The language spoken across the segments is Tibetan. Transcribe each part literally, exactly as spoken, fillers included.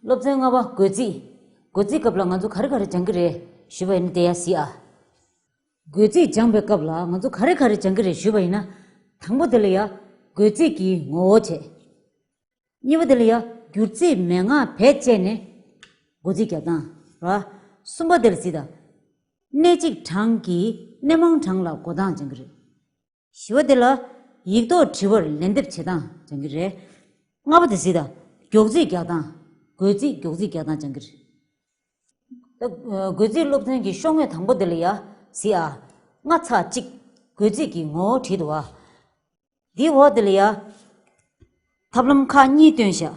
སློབ་ཚན་ལྔ་པ། བགོ་རྩིས། བགོ་རྩིས་སྐབས་ལ་ང་ཚོ་ག་རེ་ག་རེ་སྦྱང་གི་རེད་ཞུས་པ་ཡིན་ན། དེ་ཡ་གཟིགས་ཨ། བགོ་རྩིས་སྦྱང་པའི་སྐབས་ལ་ང་ཚོ་ག་རེ་ག་རེ་སྦྱང་གི་རེད་ཞུས་པ་ཡིན་ན། དང་པོ་དེ་ལ་ཡ་བགོ་རྩིས་ཀྱི་ངོ་བོ་བྱས། གཉིས་པ་དེ་ལ་ཡ་སྒྱུར་རྩིས་མན་ངག་བེད་སྤྱད་ནས་བགོ་རྩིས་རྒྱག་སྟངས་ར། གསུམ་པ་དེ་ལ་གཟིགས་དང་། སྣེ་གཅིག་གྲངས་ཀྱི་སྣེ་མང་གྲངས་ལ་བགོ་སྟངས་སྦྱང་གི་རེད། བཞི་པ་དེ་ལ་ཡིག་ཐོག་དྲི་བར་ལན་འདེབས་བྱེད་སྟངས་སྦྱང་གི་རེད། ལྔ་པ་དེ་གཟིགས་དང་། མགྱོགས་རྩིས་རྒྱག་སྟངས། བགོ་རྩིས་མགྱོགས་རྩིས་རྒྱག་སྟངས་སྦྱང་གི་རེད། ད་བགོ་རྩིས་སློབ་ཚན་གྱི་ཤོག་ངོས་དང་པོ་དེ་ལ་ཡ་གཟིགས་ཨ། ལྔ་ཚེག་གཅིག་བགོ་རྩིས་ཀྱི་ངོ་བོ་བྲིས་འདུག་ཨ། འདིའི་འོག་དེ་ལ་ཡ་ཐབས་ལམ་ཁག་གཉིས་བཏོན་ཤག་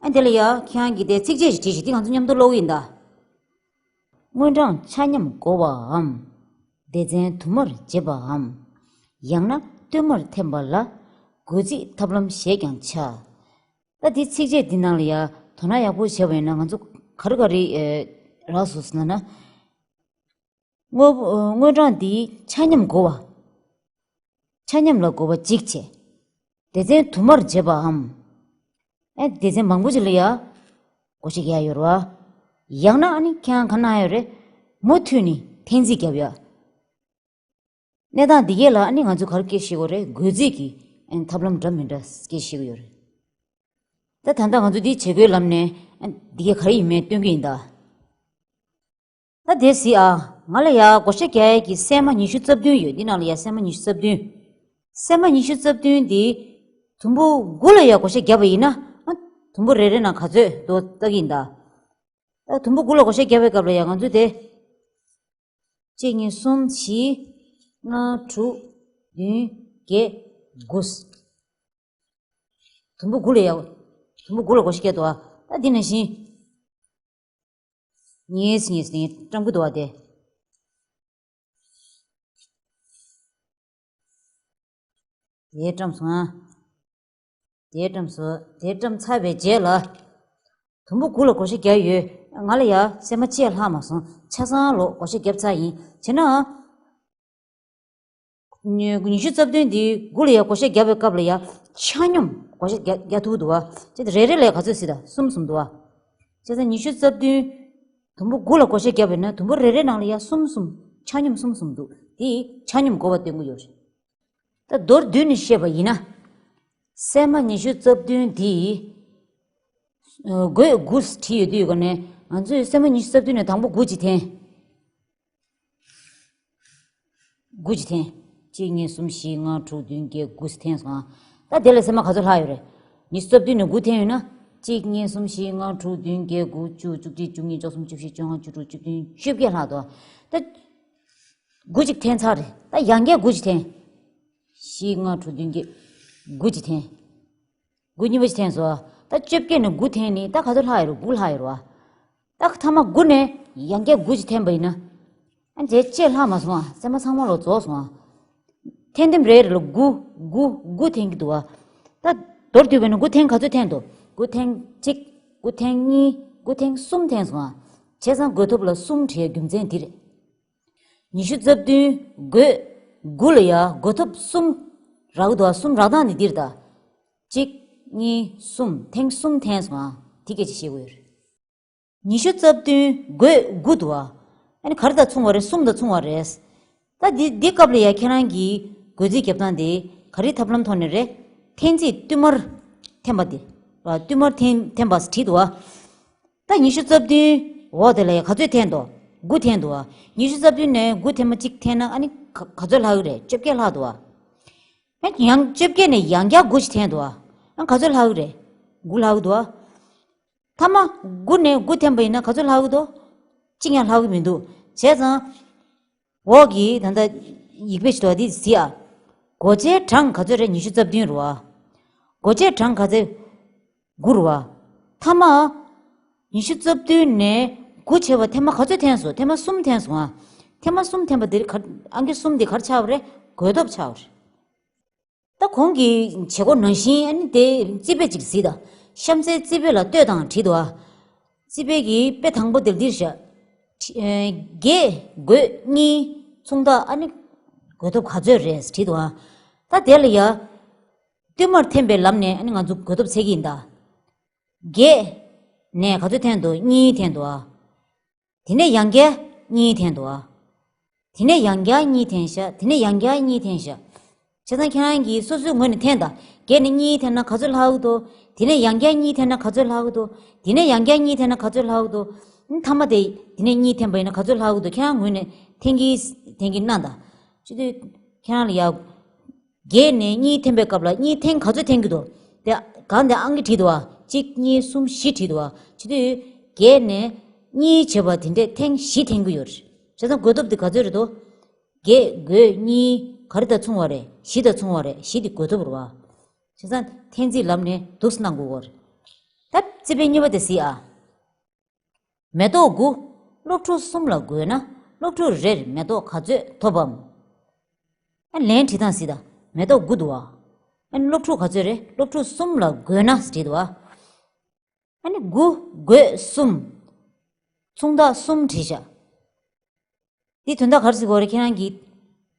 ཨ། དེ་ལ་ཡ་ཁྱེད་རང་གིས་དེ་ཚིགས་བཅད་ཞིག་བྲིས་ཤིག་དེ་ང་ཚོ་མཉམ་དུ་ཀློག་གི་ཡིན་ད། དངུལ་གྲངས་ཆ་མཉམ་བགོ་བའམ། སྡེ་ཚན་དུ་མར་འབྱེད་པའམ། ཡང་ན་བསྟུད་མར་འཐེན་པ་ལ་བགོ་རྩིས་ཐབས་ལམ་ཞེས་ཀྱང་བྱ། ད་འདི་ཚིགས་བཅད་འདི་ནང་ལ་ཡ་དོ་སྣང་ཡག་པོ་བྱས་པ་ཡིན་ན་ང་ཚོ་ག་རེ་ག་རེ་ཨེ་རག་སོང་ཟེར་ན། དངུལ་དངུལ་གྲངས་འདི་ཆ་མཉམ་བགོ་བ། ཆ་མཉམ་ལ་བགོ་བ་གཅིག་བྱས། སྡེ་ཚན་དུ་མར་འབྱེད་པའམ། ཨེ་སྡེ་ཚན་མང་པོ་ཅིག་ལ་ཡ་བགོ་བཤའ་རྒྱག་ཡོད་རེད་བ། ཡང་ན་ཨ་ནི་ཁྱེད་རང་ག་ན་ཡོད་རེད། མུ་མཐུད་ནས་འཐེན་རྩིས་རྒྱབ་ཡ། གནས་སྟངས་འདི་གས་ལ་ཨ་ནི་ང་ཚོས་ག་རེ་སྐད་ཤེས་དགོས་རེད། བགོ་རྩིས་ཀྱི་ཨ་ནི་ཐབས་ལམ་འདྲ་མི་འདྲ་སྐད་ཤེས་དགོས་ཡོད་རེད། ད་ད་ལྟ་ང་ཚོ་འདི་བྱེད་སྒོའི་ལམ་ནས་ཨ་འདི་གས་ག་རེ་ཡིན་མིན་སྟོན་གྱི་ཡིན་ད། ད་དེ་གཟིགས་ཨ། ང་ལ་ཡ་བགོ་བཤའ་རྒྱག་ཡས་ཀྱི་སྲན་མ་ཉི་ཤུ་རྩ་བདུན་ཡོད། འདི་ནང་ལ་ཡ་སྲན་མ་ཉི་ཤུ་རྩ་བདུན། སྲན་མ་ཉི་ཤུ་རྩ་བདུན་འདི་དུམ་བུ་དགུ་ལ་ཡ་བགོ་བཤའ་བརྒྱབ་པ་ཡིན་ན། ཨ་དུམ་བུ་རེ་རེ་ནང་ག་ཚོད་འདུག་ལྟ་གི་ཡིན་ད། ད་དུམ་བུ་དགུ་ལ་བགོ་བཤའ་བརྒྱབ་པའི་སྐབས་ལ་ཡ་ང་ཚོས་དེ། གཅིག་གཉིས་གསུམ་བཞི། ལྔ་དྲུག་བདུན་བརྒྱད་དགུ། དུམ་བུ་དགུ་ལ་ཡ། དུམ་བུ་དགུ་ལ་བགོ་བཤའ་བརྒྱབ་འདུག་ཨ། ད་འདི་ནང་བཞིན། གཉིས་གཉིས་ནི་བཀྲམ་གྱི་འདུག་བ་དེ། དེ་བཀྲམ་སོང་ཨ། དེ་བཀྲམ་སོང་། དེ་བཀྲམ་ཚར་བའི་རྗེས་ལ། དུམ་བུ་དགུ་ལ་བགོ་བཤའ་བརྒྱབ་ཡོད། ང་ལ་ཡ་སྲན་མ་གཅིག་ལྷག་མ་སོང་། ཆ་ཚང་ལོ་བགོ་བཤའ་བརྒྱབ་ཚར་ཡིན། བྱས་ན། ཉི་ཉི་ཤུ་རྩ་བདུན་འདི་དགུ་ལ་ཡ་བགོ་བཤའ་བརྒྱབ་པའི་སྐབས་ལ་ཡ་ཆ་སྙོམས་བགོ་བཤའ་རྒྱག་རྒྱག་ཐུབ་འདུག་བ། ཅེས་རེ་རེ་ལ་ག་ཚོད་ཟེར་ད་གསུམ་གསུམ་འདུག་བ། བྱས་ཙང་ཉི་ཤུ་རྩ་བདུན་དུམ་བུ་དགུ་ལ་བགོ་བཤའ་བརྒྱབ་པ་ཡིན་ན་དུམ་བུ་རེ་རེ་ནང་ལ་ཡ་གསུམ་གསུམ་ཆ་སྙོམས་གསུམ་གསུམ་འདུག་དེ་ཆ་སྙོམས་བགོ་བ་སྟོན་གྱི་ཡོད་རེད། ད་མདོར་བསྡུས་ནས་བཤད་པ་ཡིན་ན། སྲན་མ་ཉི་ཤུ་རྩ་བདུན་འདི། བགོས་དགུ་བྲིས་ཡོད་དུས་ག་ནས་ང་ཚོས་སྲན་མ་ཉི་ཤུ་རྩ་བདུན་ནས་དང་པོ་དགུ་གཅིག་འཐེན། དགུ་གཅིག་འཐེན། གཅིག་གཉིས་གསུམ་བཞི་ལྔ་དྲུག་བདུན་བརྒྱད་དགུ་འཐེན་སོང་ཨ། ད་དེ་ལ་སྲན་མ་ག་ཚོད་ལྷག་ཡོད་རེད། ཉི་ཤུ་རྩ་བདུན་ནས་དགུ་འཐེན་ཡོད་ན། གཅིག་གཉིས་གསུམ་བཞི་ལྔ་དྲུག་བདུན་བརྒྱད་དགུ་བཅུ་བཅུ་གཅིག་བཅུ་གཉིས་བཅུ་གསུམ་བཅུ་བཞི་བཅུ་ལྔ་བཅུ་དྲུག་བཅུ་བདུན་བཅོ་བརྒྱད་ལྷག་འདུག་ད། དགུ་གཅིག་འཐེན་ཚར་རེད། ད་ཡང་བསྐྱར་དགུ་གཅིག་འཐེན། བཞི་ལྔ་དྲུག་བདུན་བརྒྱད། དགུ་གཅིག་འཐེན། དགུ་གཉིས་པ་གཅིག་འཐེན་སོང་། ད་བཅོ་བརྒྱད་ནས་དགུ་འཐེན་ནི་ད་ག་ཚོད་ལྷག་ཡོད་རེད། དགུ་ལྷག་ཡོད་རེད་བ། ད་མཐའ་མ་དགུ་ནས་ཡང་བསྐྱར་དགུ་གཅིག་འཐེན་པ་ཡིན་ན། ཨ་ནི་གཅིག་ལྷག་མ་སོང་ཨ། སྲན་མ་ཚང་མ་ལོ་རྫོགས་སོང་ཨ། འཐེན་ཐེངས་རེ་རེ་ལ་དགུ། དགུ། དགུ་འཐེན་གྱི་འདུག་ཨ། ད་མདོར་བསྡུས་པ་ཡིན་ན་དགུ་འཐེན་ག་ཚོད་འཐེན་འདུག་དགུ་འཐེན་གཅིག་དགུ་འཐེན་གཉིས། དགུ་འཐེན་གསུམ་འཐེན་སོང་ཨ། བྱས་ཙང་བགོས་ཐོབ་ལ་གསུམ་བྲིས་རྒྱུ་མཚན་འདི་རེད། ཉི་ཤུ་རྩ་བདུན་བགོས་དགུ་ལ་ཡ་བགོས་ཐོབ་གསུམ་རག་འདུག་བ། གསུམ་རག་སྟངས་ནི་འདིར་ད། གཅིག་གཉིས་གསུམ་ཐེངས་གསུམ་འཐེན་སོང་ཨ། དེ་སྐད་ཆ་བཤད་དགོས་ཡོད་རེད། ཉི་ཤུ་རྩ་བདུན་བགོས་དགུ་འདུག་བ། ཨ་ནི་ག་རེ་དང་མཚུངས་པ་རེད། གསུམ་དང་མཚུངས་པ་རེད། ད་འདི་འདི་སྐབས་ལ་ཡ་ཁྱེད་རང་གིས་བགོས་རྩིས་རྒྱབ་སྟངས་དེ་ག་རེའི་ཐབས་ལམ་ཐོག་ནས་རེད། འཐེན་རྩིས་བསྟུད་མར་འཐེན་པ་དེ། བསྟུད་མར་འཐེན་འཐེན་པ་བྲིས་འདུག་བ། ད་ཉི་ཤུ་རྩ་བདུན་འོག་དེ་ལ་ཡ་ག་ཚོད་འཐེན་འདུག་དགུ་འཐེན་འདུག་བ། ཉི་ཤུ་རྩ་བདུན་ནས་དགུ་འཐེན་མ་གཅིག་འཐེན་ན་ཨ་ནི་ག་ག་ཚོད་ལྷག་གི་རེད། བཅོ་བརྒྱད་ལྷག་འདུག་བ། ཡང་བཅོ་བརྒྱད་ནས་ཡང་བསྐྱར་དགུ་ཞིག་འཐེན་འདུག་བ། ཨ་ག་ཚོད་ལྷག་གི་རེད། དགུ་ལྷག་གི་འདུག་བ། མཐའ་མ་དགུ་ནས་དགུ་འཐེན་པ་ཡིན་ན་ག་ཚོད་ལྷག་གི་འདུག་གཅིག་ཡང་ལྷག་གི་མི་འདུག་བྱས་ཙང་། འོག་གི་ད་ལྟ་ཡིག་དཔེ་ཞིག་འདུག་བ་འདི་གཟིགས་ཨ། བགོ་བྱའི་གྲངས་ག་ཚོད་རེད། ཉི་ཤུ་རྩ་བདུན་རེད་བ། བགོ་བྱའི་གྲངས་ག་ཚོད། དགུ་རེད་བ། མཐའ་མ། ཉི་ཤུ་རྩ་བདུན་ནས་དགུ་བྱས་པ་ཐེངས་མ་ག་ཚོད་འཐེན་སོང་། ཐེངས་མ་གསུམ་འཐེན་སོང་ཨ། ཐེངས་མ་གསུམ་འཐེན་པ་འདིར་ག་ཨང་ཀི་གསུམ་འདི་ག་རེ་ཆགས་པ་རེད། བགོས་ཐོབ་ཆགས་པ་རེད། ད་གོང་གི་བྱེད་སྒོ་ནང་བཞིན་ཨ་ནི་དེ་རྩིས་དཔེ་ཅིག་གཟིགས་དང་། གཤམ་གསལ་རྩིས་དཔེ་ལ་ལྟོས་དང་བྲིས་འདུག་ཨ། རྩིས་དཔེ་གི་དཔེ་དང་པོ་དེ་འདིར་བཞག་བརྒྱད་བགོས་གཉིས་མཚུངས་རྟགས་ཨ་ནི་བགོས་ཐོབ་ག་ཚོད་རེད་བྲིས་འདུག་ཨ། ད་དེ་ལ་ཡ། བསྟུད་མར་འཐེན་པའི་ལམ་ནས་ཨ་ནི་ང་ཚོ་བགོས་ཐོབ་འཚོལ་གྱི་ཡིན་ད། བརྒྱད། ནས་ག་ཚོད་འཐེན་འདུག་གཉིས་འཐེན་འདུག་ཨ། དེ་ནས་ཡང་བསྐྱར་གཉིས་འཐེན་འདུག་ཨ། དེ་ནས་ཡང་བསྐྱར་གཉིས་འཐེན་ཤག་དེ་ནས་ཡང་བསྐྱར་གཉིས་འཐེན་ཤག་བྱས་ཙང་ཁྱེད་རང་གིས་སོ་སོའི་ངོས་ནས་འཐེན་དང་། བརྒྱད་ནས་གཉིས་འཐེན་ན་ག་ཚོད་ལྷག་གི་འདུག་དེ་ནས་ཡང་བསྐྱར་གཉིས་འཐེན་ན་ག་ཚོད་ལྷག་གི་འདུག་དེ་ནས་ཡང་བསྐྱར་གཉིས་འཐེན་ན་ག་ཚོད་ལྷག་གི་འདུག་ཨ་ནི་མཐའ་མ་དེ་དེ་ནས་གཉིས་འཐེན་པ་ཡིན་ན་ག་ཚོད་ལྷག་གི་འདུག་ཁྱེད་རང་ངོས་ནས་འཐེན་གྱིས་འཐེན་གྱིས་གནང་དང་། བྱེད་དུས་ཁྱེད་རང་ལ་ཡ། བརྒྱད་ནས་གཉིས་འཐེན་པའི་སྐབས་ལ་གཉིས་འཐེན་ག་ཚོད་འཐེན་གྱི་འདུག་དེ་སྒང་དེ་ཨང་ཀི་བྲིས་འདུག་བ། གཅིག་གཉིས་གསུམ་བཞི་བྲིས་འདུག་བ། བྱེད་དུས་བརྒྱད་ནས་གཉིས་བྱས་པ་དེ་འདྲས་ཐེངས་བཞི་འཐེན་གྱི་ཡོད་རེད། བྱས་ཙང་བགོད་ཐོབ་དེ་ག་ཚོད་རེད་འདུག་བརྒྱད་བགོས་གཉིས་ག་རེ་དང་མཚུངས་པ་རེད། བཞི་དང་མཚུངས་པ་རེད། བཞི་དེ་བགོད་ཐོབ་རེད་བ། བྱས་ཙང་འཐེན་རྩིས་ལམ་ནས་འདུག་སེ་གནང་དགོས་ཀྱི་ཡོད་རེད། ད་རྩིས་དཔེ་གཉིས་པ་དེ་གཟིགས་ཨ། མེ་ཏོག་དགུ། སློབ་ཕྲུག་གསུམ་ལ་བགོས་ན་སློབ་ཕྲུག་རེར་མེ་ཏོག་ག་ཚོད་ཐོབ་བམ། ཨ་ལན་བྲིས་སྟངས་གཟིགས་དང་། མེ་ཏོག་དགུ་འདུག་བ། ཨ་ནི་སློབ་ཕྲུག་ག་ཚོད་རེད། སློབ་ཕྲུག་གསུམ་ལ་བགོས་ན་བྲིས་འདུག་བ། ཨ་ནི་དགུ་བགོས་གསུམ། མཚུངས་རྟགས་གསུམ་བྲིས་བཞག་འདི་དོན་དག་ག་རེ་ཟེར་དགོས་རེད་ཁྱེད་རང་གིས།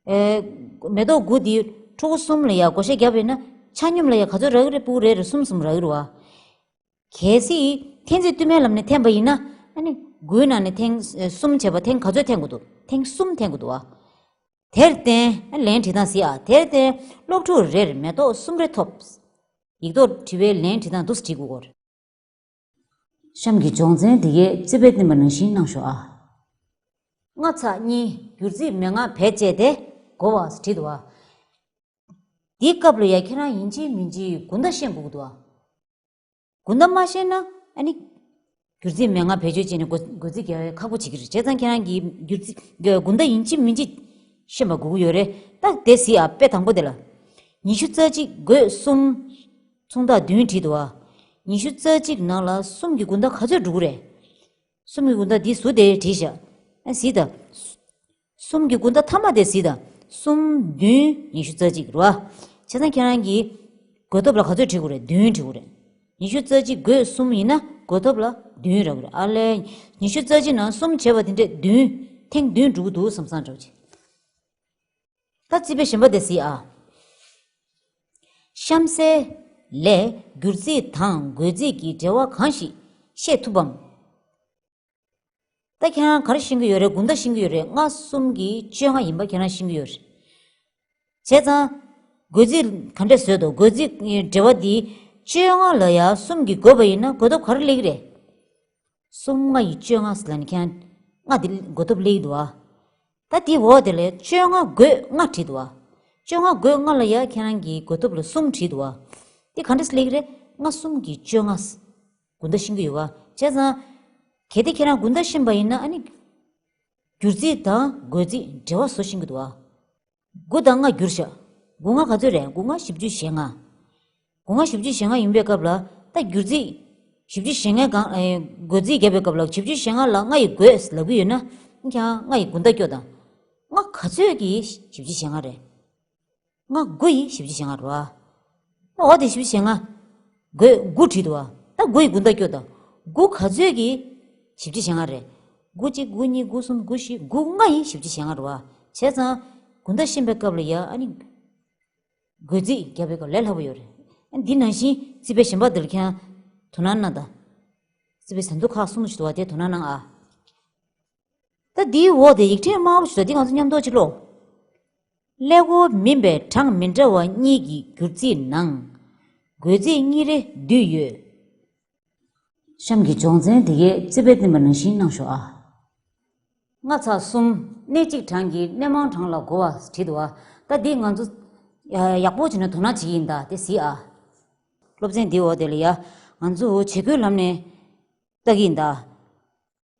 ཨེ། མེ་ཏོག་དགུ་འདི་ཕྲུ་གུ་གསུམ་ལ་ཡ་བགོ་བཤའ་བརྒྱབ་པ་ཡིན་ན་ཆ་སྙོམས་ལ་ཡ་ག་ཚོད་རག་གི་རེད། སྤུ་གུ་རེ་རེར་གསུམ་གསུམ་རག་གི་རེད་བ། གལ་སྲིད་འཐེན་རྩིས་བསྟུད་མའི་ལམ་ནས་འཐེན་པ་ཡིན་ན། ཨ་ནི་དགུའི་ནང་ནས་ཐེངས་གསུམ་བྱས་པ་ཐེངས་ག་ཚོད་འཐེན་དགོས་འདུག་ཐེངས་གསུམ་འཐེན་དགོས་འདུག་བ། དེར་བརྟེན། ཨ་ལན་བྲིས་སྟངས་གཟིགས་ཨ། དེར་བརྟེན་སློབ་ཕྲུག་རེར་མེ་ཏོག་གསུམ་རེ་ཐོབ། ཡིག་ཐོག་བྲིས་པའི་ལན་བྲིས་སྟངས་འདུག་སེ་བྲིས་དགོས་ཀྱི་རེད། གཤམ་གྱི་སྦྱོང་ཚན་འདི་གའི་རྩིས་དཔེ་བསྟན་པ་ནང་བཞིན་གནང་ཤོག་ཨ། ལྔ་ཚེག་གཉིས་བསྒྱུར་རྩིས་མན་ངག་བེད་སྤྱད་དེ་བགོ་བ་བྲིས་འདུག་བ། འདིའི་སྐབས་ལ་ཡ་ཁྱེད་རང་ཡིན་གཅིག་མིན་གཅིག་དགུན་ཟླ་ཤེས་དགོས་ཀྱི་འདུག་བ། དགུན་ཟླ་མ་ཤེས་ན་ཨ་ནི། བསྒྱུར་རྩིས་མན་ངག་བེད་སྤྱོད་བྱས་ནས་བགོ་བགོ་རྩིས་རྒྱག་ཡ་ཁག་པོ་བྱེད་ཀྱི་རེད། བྱས་ཙང་ཁྱེད་རང་གིས་བསྒྱུར་རྩིས་དགུན་ཟླ་ཡིན་གཅིག་མིན་གཅིག་ཤེས་པ་དགོས་ཀྱི་ཡོད་རེད། ད་དེ་གཟིགས་ཨ། དཔེ་དང་པོ་དེ་ལ། ཉི་ཤུ་རྩ་གཅིག་བགོས་གསུམ། མཚུངས་རྟགས་བདུན་བྲིས་འདུག་བ། ཉི་ཤུ་རྩ་གཅིག་ནང་ལ་གསུམ་གྱི་དགུན་ཟླ་ག་ཚོད་འགྲོ་གི་རེད། གསུམ་གྱི་དགུན་ཟླ་འདི་ཟུར་དེ་བྲིས་བཞག་ཨ་གཟིགས་དང་། གསུམ་གྱི་དགུན་ཟླ་མཐའ་མ་དེ་གཟིགས་དང་། གསུམ་བདུན་ཉི་ཤུ་རྩ་གཅིག་རེད་བ། བྱས་ཙང་ཁྱེད་རང་གིས་བགོ་ཐོབ་ལ་ག་ཚོད་བྲི་དགོས་རེད། བདུན་བྲི་དགོས་རེད། ཉི་ཤུ་རྩ་གཅིག་བགོས་གསུམ་ཡིན་ན་བགོ་ཐོབ་ལ་བདུན་རག་གི་རེད། ཨ་ལས། ཉི་ཤུ་རྩ་གཅིག་ནང་གསུམ་བྱས་པ་དེ་འདྲས་བདུན། ཐེངས་བདུན་འགྲོ་གི་འདུག་བསམ་བསམ་འདྲ་བོ་ཅིག་ད་རྩིས་དཔེ་གཞན་པ་དེ་གཟིགས་ཨ། གཤམ་གསལ་ལས་བསྒྱུར་རྩིས་དང་བགོ་རྩིས་ཀྱི་འབྲེལ་བ་གང་ཞིག་ཤེས་ཐུབ་བམ། ད་ཁྱེད་རང་ག་རེ་ཤེས་ཀྱི་ཡོད་རེད། དགུན་ཟླ་ཤེས་ཀྱི་ཡོད་རེད། ལྔ་གསུམ་གྱི་བཅོ་ལྔ་ཡིན་པ་ཁྱེད་རང་ཤེས་ཀྱི་ཡོད་རེད། བྱས་ཙང་། བགོ་རྩིས་ག་འདྲས་བཟོས་འདུག་བགོ་རྩིས་འབྲེལ་བ་འདི། བཅོ་ལྔ་ལ་ཡ་གསུམ་གྱིས་བགོས་པ་ཡིན་ན་བགོ་ཐོབ་ག་རེ་སླེབས་ཀྱི་རེད། གསུམ་ལྔ་ཡི་བཅོ་ལྔ་ཟེར་ལབ་ནས་ཁྱེད་རང་ལྔ་འདི་བགོ་ཐོབ་སླེབས་ཀྱི་འདུག་ཨ། ད་དེའི་འོག་དེ་ལ་བཅོ་ལྔ་བགོས་ལྔ་བྲིས་འདུག་ཨ། བཅོ་ལྔ་བགོས་ལྔ་ལ་ཡ་ཁྱེད་རང་གིས་བགོ་ཐོབ་ལ་གསུམ་བྲིས་འདུག་ཨ། འདི་ག་འདྲས་སླེབས་ཀྱི་རེད། ལྔ་གསུམ་གྱི་བཅོ་ལྔ། དགུན་ཟླ་ཤེས་ཀྱི་ཡོད་པ། བྱས་ཙང་། གལ་ཏེ་ཁྱེད་རང་དགུན་ཟླ་ཤེས་པ་ཡིན་ན་ཨ་ནི། བསྒྱུར་རྩིས་དང་བགོ་རྩིས་འབྲེལ་བ་བཟོ་ཤེས་ཀྱི་འདུག་ཨ། དགུ་དང་ལྔ་བསྒྱུར་བཞག་དགུ་ལྔ་ག་ཚོད་རེད། དགུ་ལྔ་བཞི་བཅུ་ཞེ་ལྔ། དགུ་ལྔ་བཞི་བཅུ་ཞེ་ལྔ་ཡིན་པའི་སྐབས་ལ་ད་བསྒྱུར་རྩིས། བཞི་བཅུ་ཞེ་ལྔའི་སྒང་ཨེ། བགོ་རྩིས་བརྒྱབ་པའི་སྐབས་ལ་བཞི་བཅུ་ཞེ་ལྔ་ལ་ལྔ་ཡིས་བགོས་ལབ་ཀྱི་ཡོད་ན། ཁྱེད་རང་ལྔ་ཡིས་དགུན་ཟླ་སྐྱོ་དང་། ལྔ་ག་ཚོད་ཀྱིས་བཞི་བཅུ་ཞེ་ལྔ་རེད། ལྔ་དགུ་ཡིས་བཞི་བཅུ་ཞེ་ལྔ་རེད་བ། ད་འོ་དེ་བཞི་བཅུ་ཞེ་ལྔ། བགོས་དགུ་བྲིས་འདུག་བ། ད་དགུ་ཡིས་དགུན་ཟླ་སྐྱོ་དང་། དགུ་ག་ཚོད་ཀྱིས་བཞི་བཅུ་ཞེ་ལྔ་རེད། དགུ་གཅིག་དགུ་གཉིས་དགུ་གསུམ་དགུ་བཞི་དགུ་ལྔ་ཡིས་བཞི་བཅུ་ཞེ་ལྔ་རེད་བ། བྱས་ཙང་། དགུན་ཟླ་ཤེས་པའི་སྐབས་ལ་ཡ་ཨ་ནི། བགོ་རྩིས་བརྒྱབ་པའི་སྐབས་ལས་སླ་པོ་ཡོད་རེད། ཨ་འདི་ནང་བཞིན་རྩིས་དཔེ་གཞན་པ་འདིར་ཁྱེད་རང་དོ་སྣང་གནང་དང་། རྩིས་དཔེ་ཟིན་ཐོ་ཁག་གསུམ་ཞིག་འདུག་བ། དེ་དོ་སྣང་གནང་ཨ། ད་འདིའི་འོག་དེ་ཡིག་ཕྲེང་དམར་པོ་ཞིག་འདུག་དེ་ང་ཚོ་མཉམ་འདོགས་ཅིག་ཀློག་ཀླད་ཀོར་མིན་པའི་གྲངས་མི་འདྲ་བ་གཉིས་ཀྱི་བསྒྱུར་རྩིས་ནང་། བགོ་རྩིས་གཉིས་རེ་འདུས་ཡོད། གཤམ་གྱི་སྦྱོང་ཚན་འདི་གའི་རྩིས་དཔེ་བསྟན་པ་ནང་བཞིན་གནང་ཤོག་ཨ། ལྔ་ཚེག་གསུམ། སྣེ་གཅིག་གྲངས་ཀྱི་སྣེ་མང་གྲངས་ལ་བགོ་བ་བྲིས་འདུག་བ། ད་འདི་ང་ཚོ་ཡག་པོ་བྱས་ནས་དོ་སྣང་བྱེད་ཀྱི་ཡིན་ད། དེ་གཟིགས་ཨ། སློབ་ཚན་འདིའི་འོག་དེ་ལ་ཡ། ང་ཚོ་བྱེད་སྒོའི་ལམ་ནས་ལྟ་གི་ཡིན་ད།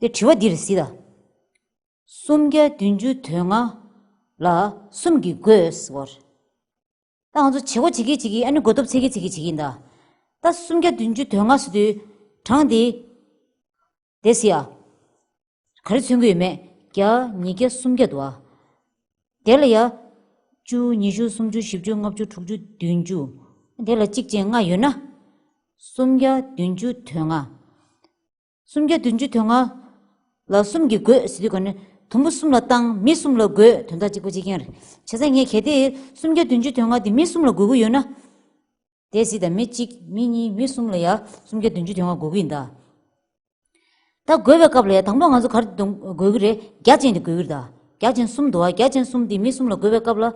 དེ་དྲི་བ་འདིར་གཟིགས་དང་། སུམ་བརྒྱ་བདུན་ཅུ་དོན་ལྔ་ལ་གསུམ་གྱིས་བགོས་ཟེར་བ་རེད། ད་ང་ཚོ་བྱེད་སྒོ་བྱེད་ཀྱི་བྱེད་ཀྱི་ཨ་ནི་བགོ་ཐོབ་འཚོལ་གྱི་འཚོལ་གྱི་བྱེད་ཀྱི་ཡིན་ད། ད་སུམ་བརྒྱ་བདུན་ཅུ་དོན་ལྔ་ཟེར་དུས་གྲངས་དེ། དེ་གཟིགས་ཨ། ག་རེ་མཚོན་གྱི་ཡོད་མེད། བརྒྱ། ཉིས་བརྒྱ། སུམ་བརྒྱ་འདུག་ཨ། དེ་ལ་ཡ། བཅུ། ཉི་ཤུ། སུམ་ཅུ། བཞི་བཅུ། ལྔ་བཅུ། དྲུག་ཅུ། བདུན་ཅུ། དེ་ལ་གཅིག་ཅན་ལྔ་ཡོད་ན། སུམ་བརྒྱ་བདུན་ཅུ་དོན་ལྔ། སུམ་བརྒྱ་བདུན་ཅུ་དོན་ལྔ་ལ་གསུམ་གྱིས་བགོས་ཟེར་དུས་ག་ནས་དུམ་བུ་གསུམ་ལ་བཏང་། མི་གསུམ་ལ་བགོས། དོན་དག་གཅིག་པ་གཅིག་རྐྱང་རེད། བྱས་ཙང་ངས་གལ་ཏེ་སུམ་བརྒྱ་བདུན་ཅུ་དོན་ལྔ་འདི་མི་གསུམ་ལ་བགོ་གི་ཡོད་ན། དེ་གཟིགས་དང་། མི་གཅིག་མི་གཉིས། མི་གསུམ་ལ་ཡ་སུམ་བརྒྱ་བདུན་ཅུ་དོན་ལྔ་བགོ་གི་ཡིན་ད། ད་བགོས་པའི་སྐབས་ལ་ཡ་དང་པོ་ང་ཚོ་ག་རེ་འདོན་དགོས་ཀྱི་རེད། བརྒྱ་ཅན་དེ་བགོས་ཀྱི་རེད་ད། བརྒྱ་ཅན་གསུམ་འདུག་བ། བརྒྱ་ཅན་གསུམ་དེ་མི་གསུམ་ལ་བགོས་པའི་སྐབས་ལ།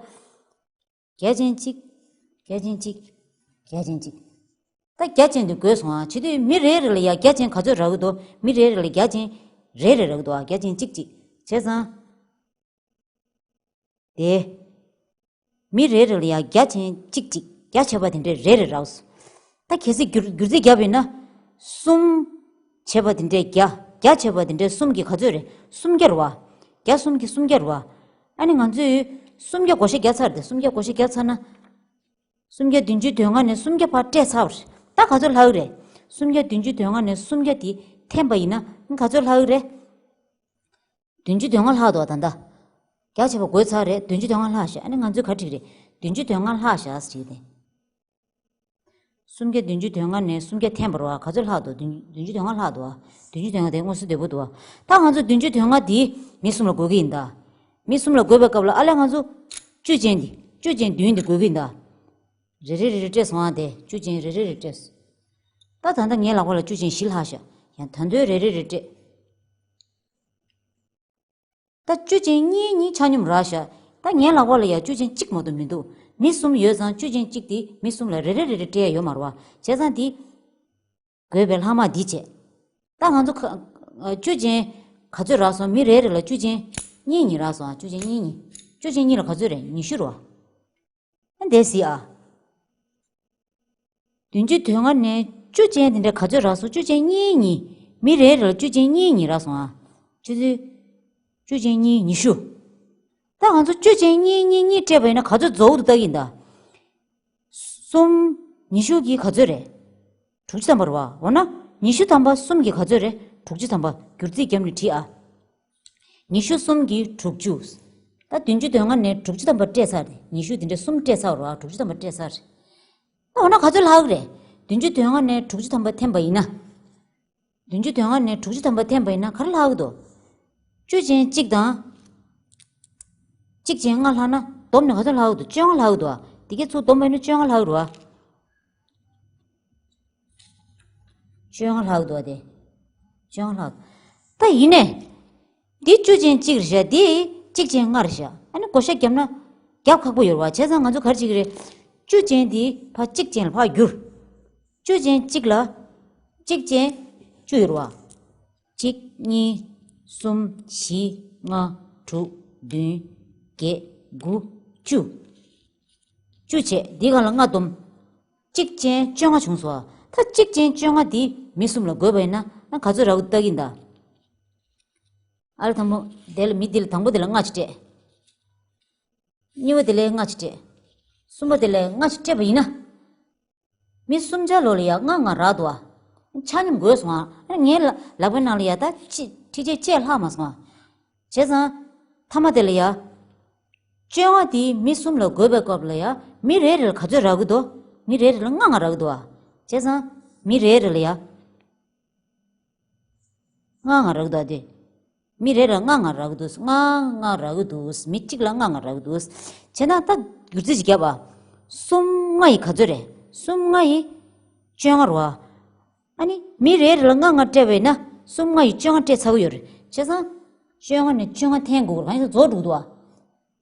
བརྒྱ་ཅན་གཅིག་བརྒྱ་ཅན་གཅིག་བརྒྱ་ཅན་གཅིག་ད་བརྒྱ་ཅན་དེ་བགོས་སོང་ཨ། བྱེད་དུས་མི་རེ་རེ་ལ་ཡ་བརྒྱ་ཅན་ག་ཚོད་རག་གི་འདུག་མི་རེ་རེ་ལ་བརྒྱ་ཅན་རེ་རེ་རག་གི་འདུག་ཨ། བརྒྱ་ཅན་གཅིག་གཅིག་བྱས་ཙང་། དེ། མི་རེ་རེ་ལ་ཡ་བརྒྱ་ཅན་གཅིག་གཅིག་བརྒྱ་བྱས་པ་དེ་འདྲའི་རེ་རེ་རག་སོང་། ད་གལ་སྲིད་བསྒྱུར་བསྒྱུར་རྩིས་བརྒྱབ་པ་ཡིན་ན། གསུམ་བྱས་པ་དེ་འདྲའི་བརྒྱ། བརྒྱ་བྱས་པ་དེ་འདྲའི་གསུམ་གྱིས་ག་ཚོད་རེད། སུམ་བརྒྱ་རེད་བ། བརྒྱ་གསུམ་གྱིས་སུམ་བརྒྱ་རེད་བ། ཨ་ནི་ང་ཚོས་སུམ་བརྒྱ་བགོ་བཤའ་བརྒྱབ་ཚར་ཏེ། སུམ་བརྒྱ་བགོ་བཤའ་བརྒྱབ་ཚར་ན། སུམ་བརྒྱ་བདུན་ཅུ་དོན་ལྔ་ནས་སུམ་བརྒྱ་ཕར་སྤྲད་ཚར་བ་རེད། ད་ག་ཚོད་ལྷག་གི་རེད། སུམ་བརྒྱ་བདུན་ཅུ་དོན་ལྔ་ནས་སུམ་བརྒྱ་དེ་འཐེན་པ་ཡིན་ན་ག་ཚོད་ལྷག་གི་རེད། བདུན་ཅུ་དོན་ལྔ་ལྷག་འདུག་བ་ད་ལྟ། བརྒྱ་བྱས་པ་བགོས་ཚར་རེད། བདུན་ཅུ་དོན་ལྔ་ལྷག་བཞག་ཨ་ནི་ང་ཚོས་ག་བྲིས་རེད། བདུན་ཅུ་དོན་ལྔ་ལྷག་བཞག་ཟེར་གྱི་རེད། སུམ་བརྒྱ་བདུན་ཅུ་དོན་ལྔ་ནས་སུམ་བརྒྱ་འཐེན་པ་རེད་བ། ག་ཚོད་ལྷག་འདུག་བདུན་བདུན་ཅུ་དོན་ལྔ་ལྷག་འདུག་བ། བདུན་ཅུ་དོན་ལྔ་དེ་དངོས་སུ་བདེ་པོ་འདུག་བ། ད་ང་ཚོ་བདུན་ཅུ་དོན་ལྔ་དེ་མི་གསུམ་ལ་བགོ་གི་ཡིན་ད། མི་གསུམ་ལ་བགོས་པའི་སྐབས་ལ་ཨ་ལས་ང་ཚོ་བཅུ་ཅན་དེ་བཅུ་ཅན་བདུན་དེ་བགོ་གི་ཡིན་ད། རེ་རེ་རེ་རེ་སྤྲད་སོང་ཨ། དེ་བཅུ་ཅན་རེ་རེ་རེ་སྤྲད་སོང་། ད་ད་ལྟ་ངའི་ལག་པ་ལ་བཅུ་ཅན་བཞི་ལྷག་བཞག་ཡང་ད་དུང་རེ་རེ་རེ་སྤྲད། ད་བཅུ་ཅན་གཉིས་གཉིས་ཆ་སྙོམས་རག་བཞག་ད་ངའི་ལག་པ་ལ་ཡང་བཅུ་ཅན་གཅིག་མ་གཏོགས་མི་འདུག་མི་གསུམ་ཡོད་ཙང་བཅུ་ཅན་གཅིག་དེ་མི་གསུམ་ལ་རེ་རེ་རེ་རེ་སྤྲད་ཡ་ཡོད་མ་རེད་བ། བྱས་ཙང་དེ་བགོས་པའི་ལྷག་མ་འདི་བྱས། ད་ང་ཚོ་ཁ་བཅུ་ཅན་ག་ཚོད་རག་སོང་། མི་རེ་རེ་ལ་བཅུ་ཅན་གཉིས་གཉིས་རག་སོང་ཨ། བཅུ་ཅན་གཉིས་གཉིས། བཅུ་ཅན་གཉིས་ལ་ག་ཚོད་རེད། ཉི་ཤུ་རེད་བ། ཨ་འདས་སི་ཨ། བདུན་ཅུ་དོན་ལྔ་ནས་བཅུ་ཅན་དེ་འདྲ་ག་ཚོད་རག་སོང་། བཅུ་ཅན་གཉིས་གཉིས། མི་རེ་རེ་ལ་བཅུ་ཅན་གཉིས་གཉིས་རག་སོང་ཨ། བཅུ་ཅན་བཅུ་ཅན་གཉིས་ཉི་ཤུ། ད་ང་ཚོ་བཅུ་ཅན་གཉིས་གཉིས་གཉིས་སྤྲད་པ་ཡིན་ན་ག་ཚོད་རྫོགས་འདུག་ལྟ་གི་ཡིན་ད། གསུམ། ཉི་ཤུ་གི་ག་ཚོད་རེད། དྲུག་ཅུ་ཐམ་པ་རེད་བ། འོ་ན་ཉི་ཤུ་ཐམ་པ་གསུམ་གྱི་ག་ཚོད་རེད། དྲུག་ཅུ་ཐམ་པ། བསྒྱུར་རྩིས་བརྒྱབ་ནས་བྲིས་ཨ། ཉི་ཤུ་གསུམ་གྱིས་དྲུག་ཅུ། ད་བདུན་ཅུ་དོན་ལྔ་ནས་དྲུག་ཅུ་ཐམ་པ་སྤྲད་ཚར་རེད། ཉི་ཤུ་དེ་འདྲ་གསུམ་སྤྲད་ཚར་རེད་བ། དྲུག་ཅུ་ཐམ་པ་སྤྲད་ཚར་རེད། ད་འོ་ན་ག་ཚོད་ལྷག་གི་རེད། བདུན་ཅུ་དོན་ལྔ་ནས་དྲུག་ཅུ་ཐམ་པ་འཐེན་པ་ཡིན་ན། བདུན་ཅུ་དོན་ལྔ་ནས་དྲུག་ཅུ་ཐམ་པ་འཐེན་པ་ཡིན་ན་ག་རེ་ལྷག་གི་འདུག་བཅུ་ཅན་གཅིག་དང་། གཅིག་ཅན་ལྔ་ལྷག་ན་བསྡོམས་ནས་ག་ཚོད་ལྷག་གི་འདུག་བཅོ་ལྔ་ལྷག་གི་འདུག་བ། དེ་གའི་ཚུར་བསྡོམས་པ་ཡིན་ན་བཅོ་ལྔ་ལྷག་གི་རེད་བ། བཅོ་ལྔ་ལྷག་འདུག་སྟེ། བཅོ་ལྔ་ལྷག་ད་ཡིན་ནས། འདི་བཅུ་ཅན་གཅིག་རེད་བཞག་འདི་གཅིག་ཅན་ལྔ་རེད་བཞག་ཨ་ནི་བགོ་བཤའ་བརྒྱབ་ན། རྒྱབ་ཁག་པོ་ཡོད་རེད་བ། བྱས་ཙང་ང་ཚོ་ག་རེ་བྱེད་ཀྱི་རེད། བཅུ་ཅན་འདི་ཕར་གཅིག་ཅན་ལ་ཕར་བསྒྱུར། བཅུ་ཅན་གཅིག་ལ། གཅིག་ཅན་བཅུ་ཡོད་རེད་བ། གཅིག་གཉིས། གསུམ། བཞི། ལྔ། དྲུག་བདུན། བརྒྱད། དགུ། བཅུ། བཅུ་བྱས་འདི་སྒང་ལ་ལྔ་བསྡོམས། གཅིག་ཅན་བཅོ་ལྔ་བྱུང་སོང་ཨ། ད་གཅིག་ཅན་བཅོ་ལྔ་འདི་མི་གསུམ་ལ་བགོས་པ་ཡིན་ན་ན་ག་ཚོད་རག་གི་ལྟ་གི་ཡིན་ད། ཨ་ལ་དང་པོ་དེ་ལ་མི་འདི་ལ་དང་པོ་དེ་ལ་ལྔ་ཅིག་སྤྲད། གཉིས་པ་དེ་ལ་ལྔ་ཅིག་སྤྲད། གསུམ་པ་དེ་ལ་ལྔ་ཅིག་སྤྲད་པ་ཡིན་ན། མི་གསུམ་ཆ་ལོ་ལ་ཡ་ལྔ་ལྔ་རག་འདུག་ཨ། ཆ་སྙོམས་བགོས་སོང་ཨ། ངའི་ལ་ལག་པའི་ནང་ལ་ཡ་ད་ཅི་ཁྲི་ཆ་བཅས་ལྷག་མ་སོང་ཨ། བྱས་ཙང་། མཐའ་མ་དེ་ལ་ཡ། བཅོ་ལྔ་དེ་མི་གསུམ་ལ་བགོས་པའི་སྐབས་ལ་ཡ་མི་རེ་རེ་ལ་ག་ཚོད་རག་གི་འདུག་མི་རེ་རེ་ལ་ལྔ་ལྔ་རག་གི་འདུག་ཨ། བྱས་ཙང་། མི་རེ་རེ་ལ་ཡ། ལྔ་ལྔ་རག་གི་འདུག་ཨ་དེ། མི་རེ་རེ་ལ་ལྔ་ལྔ་རག་གི་འདུག་ལྔ་ལྔ་རག་གི་འདུག་མི་གཅིག་ལ་ལྔ་ལྔ་རག་གི་འདུག་བྱས་ན་ད་བསྒྱུར་རྩིས་ཅིག་བརྒྱབ་པ། གསུམ་ལྔ་ཡི་ག་ཚོད་རེད། གསུམ་ལྔ་ཡི་བཅོ་ལྔ་རེད་བ། ཨ་ནི་མི་རེ་རེ་ལ་ལྔ་ལྔ་སྤྲད་པ་ཡིན་ན་གསུམ་ལྔ་ཡི་བཅོ་ལྔ་སྤྲད་ཚར་གི་ཡོད་རེད། བྱས་ཙང་། བཅོ་ལྔ་ནས་བཅོ་ལྔ་འཐེན་དགོས་རེད། གང་ཡིན་ཟེར་རྫོགས་འགྲོ་གི་འདུག་བ།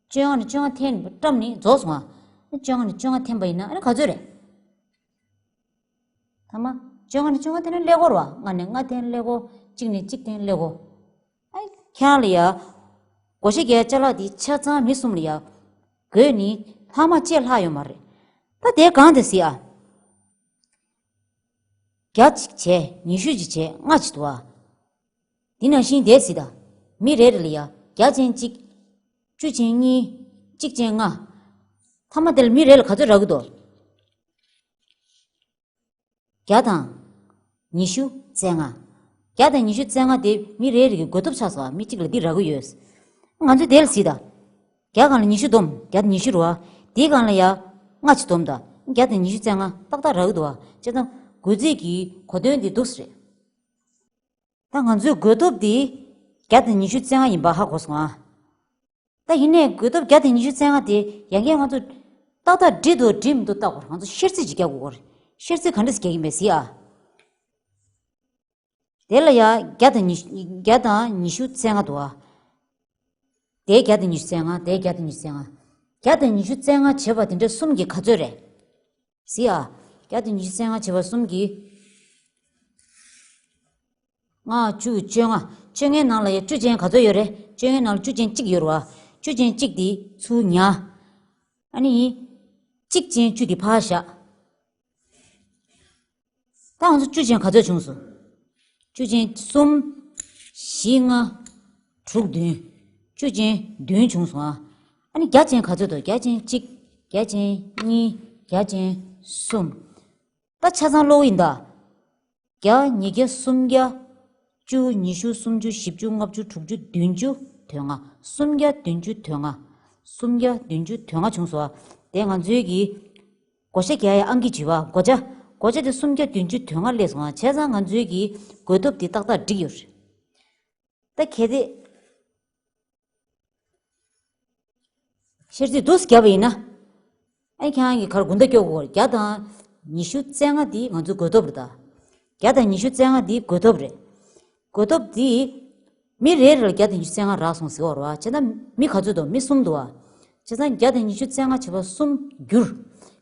བཅོ་ལྔ་ནས་བཅོ་ལྔ་འཐེན་བཀྲམ་ནས་རྫོགས་སོང་ང་། བཅོ་ལྔ་ནས་བཅོ་ལྔ་འཐེན་པ་ཡིན་ན་ཨ་ནི་ག་ཚོད་རེད། ཐ་མ། བཅོ་ལྔ་ནས་བཅོ་ལྔ་འཐེན་ན་ཀླད་ཀོར་བ། ལྔ་ནས་ལྔ་འཐེན་ཀླད་ཀོར། གཅིག་ནས་གཅིག་འཐེན་ཀླད་ཀོར། ཨ་ཁྱེད་རང་ལ་ཡ། བགོ་བཤའ་རྒྱག་ཅ་ལག་དེ་ཆ་ཚང་མི་གསུམ་ལ་ཡ། བགོས་ནི་ལྷག་མ་བཅས་ལྷག་ཡོད་མ་རེད། ད་དེ་གང་དེ་སི་ཨ། བརྒྱ་གཅིག་བྱས་ཉི་ཤུ་གཅིག་བྱས་ལྔ་གཅིག་འདུག་ཨ། འདི་ནང་བཞིན་དེ་སྲིད་ད། མི་རེ་རེ་ལ་ཡ་བརྒྱ་ཅན་གཅིག་བཅུ་ཅན་གཉིས། གཅིག་ཅན་ལྔ། ཐ་མ་དེ་ལ་མི་རེ་ལ་ག་ཚོད་རག་གི་འདུག་བརྒྱ་དང་། ཉི་ཤུ་རྩ་ལྔ། བརྒྱ་དང་ཉི་ཤུ་རྩ་ལྔ་དེ་མི་རེ་རེ་གི་བགོ་ཐོབ་ཆགས་སོང་བ། མི་གཅིག་ལ་འདི་རག་གི་ཡོད། ང་ཚོས་དེ་ལ་སྲིད་ད། བརྒྱ་སྒང་ལ་ཉི་ཤུ་བསྡོམས་བརྒྱ་དང་ཉི་ཤུ་རེད་བ། དེའི་སྒང་ལ་ཡ། ལྔ་གཅིག་བསྡོམས་ད། བརྒྱ་དང་ཉི་ཤུ་རྩ་ལྔ་ཏག་ཏག་རག་གི་འདུག་བ། བྱས་ཙང་། བགོ་རྩིས་ཀྱི་གོ་དོན་འདི་འདུག་སེ་རེད། ད་ང་ཚོའི་བགོ་ཐོབ་འདི་བརྒྱ་དང་ཉི་ཤུ་རྩ་ལྔ་ཡིན་པ་ཧ་གོ་སོང་ཨ། ད་ཡིན་ནའི་བགོ་ཐོབ་བརྒྱ་དང་ཉི་ཤུ་རྩ་ལྔ་དེ་ཡང་བསྐྱར་ང་ཚོ་ཏག་ཏག་འགྲིག་འདུག་འགྲིག་མི་འདུག་བལྟ་དགོས་རེད། ང་ཚོ་བཤེར་རྩིས་ཅིག་རྒྱག་དགོས་རེད། བཤེར་རྩིས་ག་འདྲ་ཞིག་རྒྱག་གི་ཡིན་པས་གཟིགས་ཨ། དེ་ལ་ཡ་བརྒྱ་དང་ཉི་བརྒྱ་དང་ཉི་ཤུ་རྩ་ལྔ་འདུག་ཨ། དེ་བརྒྱ་དང་ཉི་ཤུ་རྩ་ལྔ། དེ་བརྒྱ་དང་ཉི་ཤུ་རྩ་ལྔ། བརྒྱ་དང་ཉི་ཤུ་རྩ་ལྔ་བྱས་པ་དེ་འདྲ་གསུམ་གྱི་ག་ཚོད་རེད། གཟིགས་ཨ། བརྒྱ་དང་ཉི་ཤུ་རྩ་ལྔ་བྱས་པ་གསུམ་གྱི། ལྔ་བཅུ་བཅོ་ལྔ། བཅོ་ལྔའི་ནང་ལ་ཡ་བཅུ་ཅན་ག་ཚོད་ཡོད་རེད། བཅོ་ལྔའི་ནང་ལ་བཅུ་ཅན་གཅིག་ཡོད་རེད་བ། བཅུ་ཅན་གཅིག་དེ་ཚུར་ཉར། ཨ་ནི། གཅིག་ཅན་བཅུ་དེ་ཕར་བཞག་ད་ང་ཚོ་བཅུ་ཅན་ག་ཚོད་བྱུང་སོང་། བཅུ་ཅན་གསུམ། བཞི་ལྔ། དྲུག་བདུན། བཅུ་ཅན་བདུན་བྱུང་སོང་ཨ། ཨ་ནི་བརྒྱ་ཅན་ག་ཚོད་འདུག་བརྒྱ་ཅན་གཅིག་བརྒྱ་ཅན་གཉིས། བརྒྱ་ཅན་གསུམ། ད་ཆ་ཚང་ཀློག་ཡིན་ད། བརྒྱ། ཉིས་བརྒྱ། སུམ་བརྒྱ། བཅུ། ཉི་ཤུ། སུམ་ཅུ། བཞི་བཅུ། ལྔ་བཅུ། དྲུག་ཅུ། བདུན་ཅུ། དོན་ལྔ། སུམ་བརྒྱ། བདུན་ཅུ། དོན་ལྔ། སུམ་བརྒྱ། བདུན་ཅུ། དོན་ལྔ་བྱུང་སོང་ཨ། དེ་ང་ཚོའི་གི་བགོ་བཤའ་རྒྱག་ཡ་ཨང་ཀི་བྱི་བ། བགོ་བྱ། བགོ་བྱ་དེ་སུམ་བརྒྱ་བདུན་ཅུ་དོན་ལྔ་སླེབས་སོང་ཨ། བྱས་ཙང་ང་ཚོའི་གི་བགོ་ཐོབ་དེ་ཏག་ཏག་འགྲིག་ཡོད་རེད། ད་གལ་ཏེ། ཤེར་རྩིས་འདུག་སེ་བརྒྱབ་པ་ཡིན་ན། ཨ་ཁྱེད་རང་གིས་ག་རེ་དགུང་ཟླ་སྐྱོར་དགོས། བརྒྱ་དང་ཉི་ཤུ་རྩ་ལྔ་འདི་ང་ཚོའི་བགོ་ཐོབ་རེད་ད། བརྒྱ་དང་ཉི་ཤུ་རྩ་ལྔ་འདི་བགོ་ཐོབ་རེད། བགོ་ཐོབ་འདི། མི་རེ་རེ་ལ་བརྒྱ་དང་ཉི་ཤུ་རྩ་ལྔ་རག་སོང་ཟེར་བ་རེད་བ། བྱས་ན་མི་ག་ཚོད་འདུག་མི་གསུམ་འདུག་བ། བྱས་ཙང་བརྒྱ་དང་ཉི་ཤུ་རྩ་ལྔ་བྱས་པ་གསུམ་བསྒྱུར།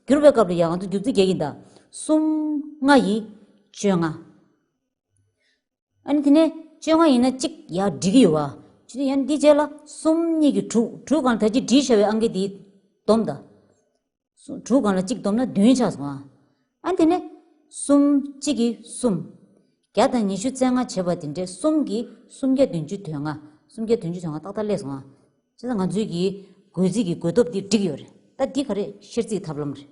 བསྒྱུར་བའི་སྐབས་ལ་ཡང་ང་ཚོ་བསྒྱུར་རྩིས་རྒྱག་གི་ཡིན་ད། གསུམ་ལྔ་ཡི་བཅོ་ལྔ། ཨ་ནི་དེ་ནས་བཅོ་ལྔ་ཡིན་ན་གཅིག་ཡར་འགྲིག་གི་ཡོད་བ། བྱས་ཙང་ཡང་འདི་རྗེས་ལ་གསུམ་གཉིས་ཀྱི་དྲུག་དྲུག་སྒང་ལ་ད་ཅི་བྲིས་བཞག་པའི་ཨང་ཀི་འདི་སྡོམ་ད། གསུམ། དྲུག་སྒང་ལ་གཅིག་སྡོམ་ན་བདུན་ཆགས་སོང་ཨ། ཨ་ནི་དེ་ནས་གསུམ་གཅིག་གིས་གསུམ། བརྒྱ་དང་ཉི་ཤུ་རྩ་ལྔ་བྱས་པ་དེ་འདྲས་གསུམ་གྱིས་སུམ་བརྒྱ་བདུན་ཅུ་དོན་ལྔ། སུམ་བརྒྱ་བདུན་ཅུ་དོན་ལྔ་ཏག་ཏག་སླེབས་སོང་ཨ། བྱས་ཙང་ང་ཚོའི་གི་བགོ་རྩིས་ཀྱི་བགོ་ཐོབ་འདི་འགྲིག་ཡོད་རེད། ད་འདི་ག་རེ་ཤེར་རྩིས་ཐབས་ལམ་རེད།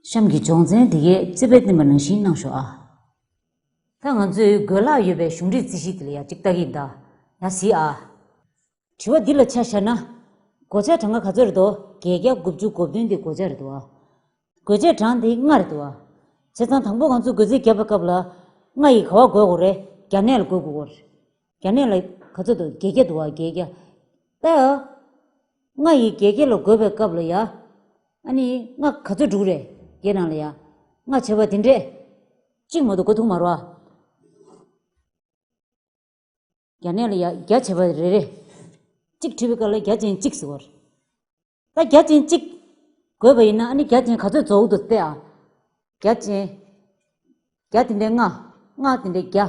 གཤམ་གྱི་སྦྱོང་ཚན་འདི་གའི་རྩིས་དཔེ་བསྟན་པ་ནང་བཞིན་གནང་ཤོག་ཨ། ད་ང་ཚོའི་བགོས་ལྷག་ཡོད་པའི་གཞུང་འབྲེལ་རྩིས་གཞི་དེ་ལ་ཡ་གཅིག་ལྟ་གི་ཡིན་ད། ཡ་གཟིགས་ཨ། དྲི་བ་འདི་ལ་ཆ་བཞག་ན། བགོ་བྱ་གྲངས་ཀ་ག་ཚོད་རེད་དོ། བརྒྱད་བརྒྱ། དགུ་བཅུ། གོ་བདུན་དེ་བགོ་བྱ་རེད་དོ། བགོ་བྱའི་གྲངས་དེ་ལྔ་རེད་དོ། བྱས་ཙང་དང་པོ་ང་ཚོ་བགོ་རྩིས་བརྒྱབ་པའི་སྐབས་ལ། ལྔ་ཡིས་ག་པར་བགོ་དགོས་རེད། བརྒྱ་གནས་ལ་བགོ་དགོས་རེད། བརྒྱ་གནས་ལ་ག་ཚོད་འདུག་བརྒྱད་བརྒྱ་འདུག་བ། བརྒྱད་བརྒྱ། ད། ལྔ་ཡིས་བརྒྱད་བརྒྱ་ལ་བགོས་པའི་སྐབས་ལ་ཡ། ཨ་ནི་ལྔ་ག་ཚོད་འགྲོ་གི་རེད། བརྒྱད་ནང་ལ་ཡ། ལྔ་བྱས་པ་དེ་འདྲས། གཅིག་མ་གཏོགས་བགོ་ཐུབ་མ་རེད་བ། བརྒྱ་གནས་ལ་ཡ་བརྒྱ་བྱས་པ་རེ་རེ། གཅིག་བྲིས་པའི་སྐབས་ལ་བརྒྱ་ཅན་གཅིག་ཟེར་བ་རེད། ད་བརྒྱ་ཅན་གཅིག་བགོས་པ་ཡིན་ན་ཨ་ནི་བརྒྱ་ཅན་ག་ཚོད་རྫོགས་འདུག་བལྟས་ཨ། བརྒྱ་ཅན། བརྒྱ་དེ་འདྲའི་ལྔ། ལྔ་དེ་འདྲའི་བརྒྱ།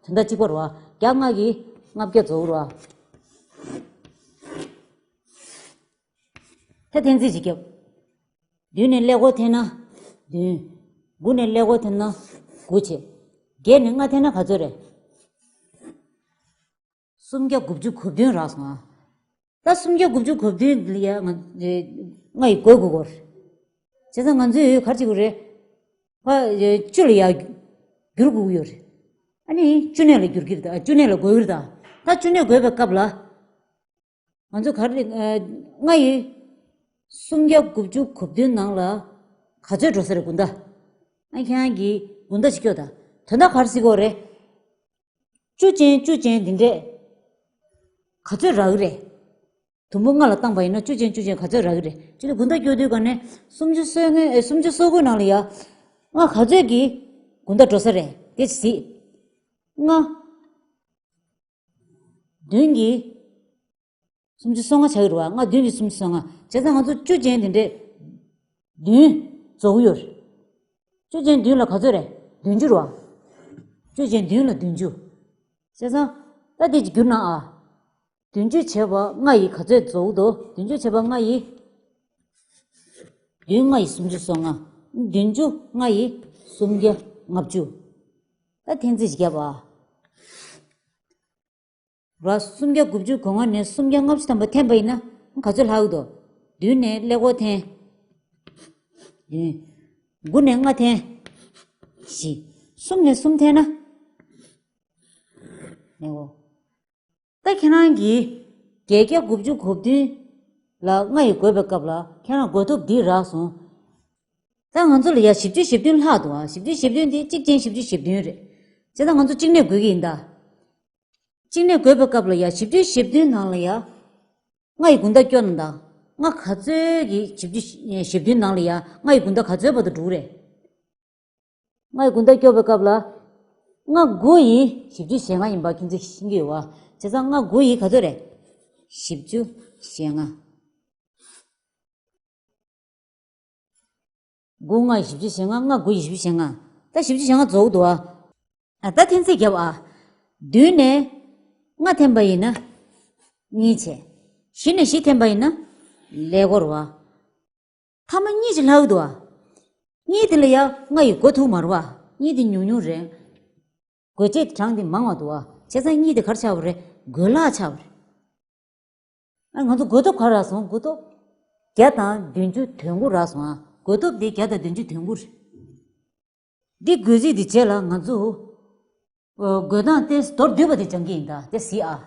དོན་དག་གཅིག་པ་རེད་བ། བརྒྱ་ལྔ་གིས་ལྔ་བརྒྱ་རྫོགས་རེད་བ། ད་འཐེན་རྩིས་ཅིག་བརྒྱབ། བདུན་ནས་ཀླད་ཀོར་འཐེན་ན་བདུན། དགུ་ནས་ཀླད་ཀོར་འཐེན་ན་དགུ་བྱས། བརྒྱད་ནས་ལྔ་འཐེན་ན་ག་ཚོད་རེད། སུམ་བརྒྱ་དགུ་བཅུ་གོ་བདུན་རག་སོང་ཨ། ད་སུམ་བརྒྱ་དགུ་བཅུ་གོ་བདུན་ལ་ཡ་ང་ལྔ་ཡིས་བགོ་དགོས་གོ། བྱས་ཙང་ང་ཚོས་ག་རེ་བྱེད་དགོས་རེད། ཕ་བཅུ་ལ་ཡ་བསྒྱུར་དགོས་ཀྱི་ཡོད་རེད། ཨ་ནི་བཅུ་གནས་ལ་བསྒྱུར་གྱི་རེད་ད། བཅུ་གནས་ལ་བགོ་གི་རེད་ད། ད་བཅུ་གནས་བགོས་པའི་སྐབས་ལ། ང་ཚོ་ག་རེ། ལྔ་ཡིས་སུམ་བརྒྱ་དགུ་བཅུ་གོ་བདུན་ནང་ལ་ག་ཚོད་འགྲོ་ས་རེད་དགུང་ཟླ། ཨ་ཁྱེད་རང་གིས་དགུང་ཟླ་ཞིག་སྐྱོ་ད། དོན་དག་ག་རེ་ཟེར་གྱི་ཡོད་རེད། བཅུ་ཅན་བཅུ་ཅན་འདི་འདྲས་ག་ཚོད་རག་གི་རེད། དུམ་བུ་ལྔ་ལ་བཏང་པ་ཡིན་ན་བཅུ་ཅན་བཅུ་ཅན་ག་ཚོད་རག་གི་རེད། བཅུ་ཅན་དགུང་ཟླ་སྐྱོ་དུས་ག་ནས་སུམ་ཅུ་སོ་ལྔ་ཨེ་སུམ་ཅུ་སོ་དགུ་ནང་ལ་ཡ། ལྔ་ག་ཚོད་ཀྱིས་དགུང་ཟླ་འགྲོ་ས་རེད་དེ་གཟིགས། ལྔ། བདུན་གྱིས། སུམ་ཅུ་སོ་ལྔ་ཆགས་ཀྱི་རེད་བ། ལྔ་བདུན་གྱིས་སུམ་ཅུ་སོ་ལྔ། བྱས་ཙང་ང་ཚོ་བཅུ་ཅན་དེ་འདྲས་བདུན་རྫོགས་ཀྱི་ཡོད་རེད། བཅུ་ཅན་བདུན་ལ་ག་ཚོད་རེད། བདུན་ཅུ་རེད་བ། བཅུ་ཅན་བདུན་ལ་བདུན་ཅུ། བྱས་ཙང་ད་དེ་ཅིག་བསྒྱུར་ན་ཨ། བདུན་ཅུ་བྱས་པ་ལྔ་ཡིས་ག་ཚོད་རྫོགས་འདུག་བདུན་ཅུ་བྱས་པ་ལྔ་ཡིས། བདུན་ལྔ་ཡིས་སུམ་ཅུ་སོ་ལྔ། བདུན་ཅུ་ལྔ་ཡིས་སུམ་བརྒྱ་ལྔ་བཅུ། ད་འཐེན་རྩིས་ཤིག་བརྒྱབ་ཨ། ར། སུམ་བརྒྱ་དགུ་བཅུ་གོ་ལྔ་ནས་སུམ་བརྒྱ་ལྔ་བཅུ་ཐམ་པ་འཐེན་པ་ཡིན་ན་ག་ཚོད་ལྷག་འདུག་བདུན་ནས་ཀླད་ཀོར་འཐེན། བདུན། དགུ་ནས་ལྔ་འཐེན། བཞི། གསུམ་ནས་གསུམ་འཐེན་ན། ནས་འོ། ད་ཁྱེད་རང་གིས་བརྒྱད་བརྒྱ་དགུ་བཅུ་གོ་བདུན་ལ་ལྔ་ཡིས་བགོས་པའི་སྐབས་ལ་ཁྱེད་རང་བགོ་ཐོབ་འདི་རག་སོང་། ད་ང་ཚོ་ལ་ཡ་བཞི་བཅུ་ཞེ་བདུན་ལྷག་འདུག་ཨ། བཞི་བཅུ་ཞེ་བདུན་དེ་གཅིག་ཅན་བཞི་བཅུ་ཞེ་བདུན་རེད། བྱས་ཙང་ང་ཚོ་གཅིག་གནས་བགོ་གི་ཡིན་ད། གཅིག་གནས་བགོས་པའི་སྐབས་ལ་ཡ་བཞི་བཅུ་ཞེ་བདུན་ནང་ལ་ཡ། ལྔ་ཡི་དགུང་ཟླ་སྐྱོ་ན་ད། ལྔ་ག་ཚོད་ཀྱི་བཞི་བཅུ་ཞེ་བདུན་ནང་ལ་ཡ་ལྔ་ཡི་དགུང་ཟླ་ག་ཚོད་བར་དུ་འགྲོ་གི་རེད། ལྔ་ཡི་དགུང་ཟླ་སྐྱོ་བའི་སྐབས་ལ། ལྔ་དགུ་ཡིས་བཞི་བཅུ་ཞེ་ལྔ་ཡིན་པ་ཁྱེད་ཚོས་ཤེས་ཀྱི་ཡོད་པ། བྱས་ཙང་ལྔ་དགུ་ཡིས་ག་ཚོད་རེད། བཞི་བཅུ་ཞེ་ལྔ། དགུ་ལྔ་བཞི་བཅུ་ཞེ་ལྔ། ལྔ་དགུ་ཡིས་བཞི་བཅུ་ཞེ་ལྔ། ད་བཞི་བཅུ་ཞེ་ལྔ་རྫོགས་འདུག་ཨ། ཨ་ད་འཐེན་རྩིས་བརྒྱབ་ཨ། བདུན་ནས་ལྔ་འཐེན་པ་ཡིན་ན་གཉིས་བྱས། བཞི་ནས་བཞི་འཐེན་པ་ཡིན་ན་ཀླད་ཀོར་བ། མཐའ་མ་གཉིས་ཅིག་ལྷག་འདུག་ཨ། གཉིས་དེ་ལ་ཡ་ལྔ་ཡིས་བགོ་ཐུབ་མ་རེད་བ། གཉིས་དེ་ཉུང་ཉུང་རེད། བགོ་བྱེད་གྲངས་དེ་མང་བ་འདུག་ཨ། བྱས་ཙང་གཉིས་དེ་ག་རེ་ཆགས་པ་རེད། བགོད་ལྷག་ཆགས་པ་རེད། ཨ་ང་ཚོ་བགོ་ཐོབ་ག་རག་སོང་། བགོ་ཐོབ་བརྒྱ་དང་བདུན་ཅུ་དོན་དགུ་རག་སོང་ཨ། བགོ་ཐོབ་དེ་བརྒྱ་དང་བདུན་ཅུ་དོན་དགུ་རེད། འདི་བགོ་རྩིས་དེ་རྗེས་ལ་ང་ཚོ་ཨ་བགོ་སྟངས་དེ་མདོར་བསྡུས་པ་དེ་སྦྱང་གི་ཡིན་ད། དེ་གཟིགས་ཨ།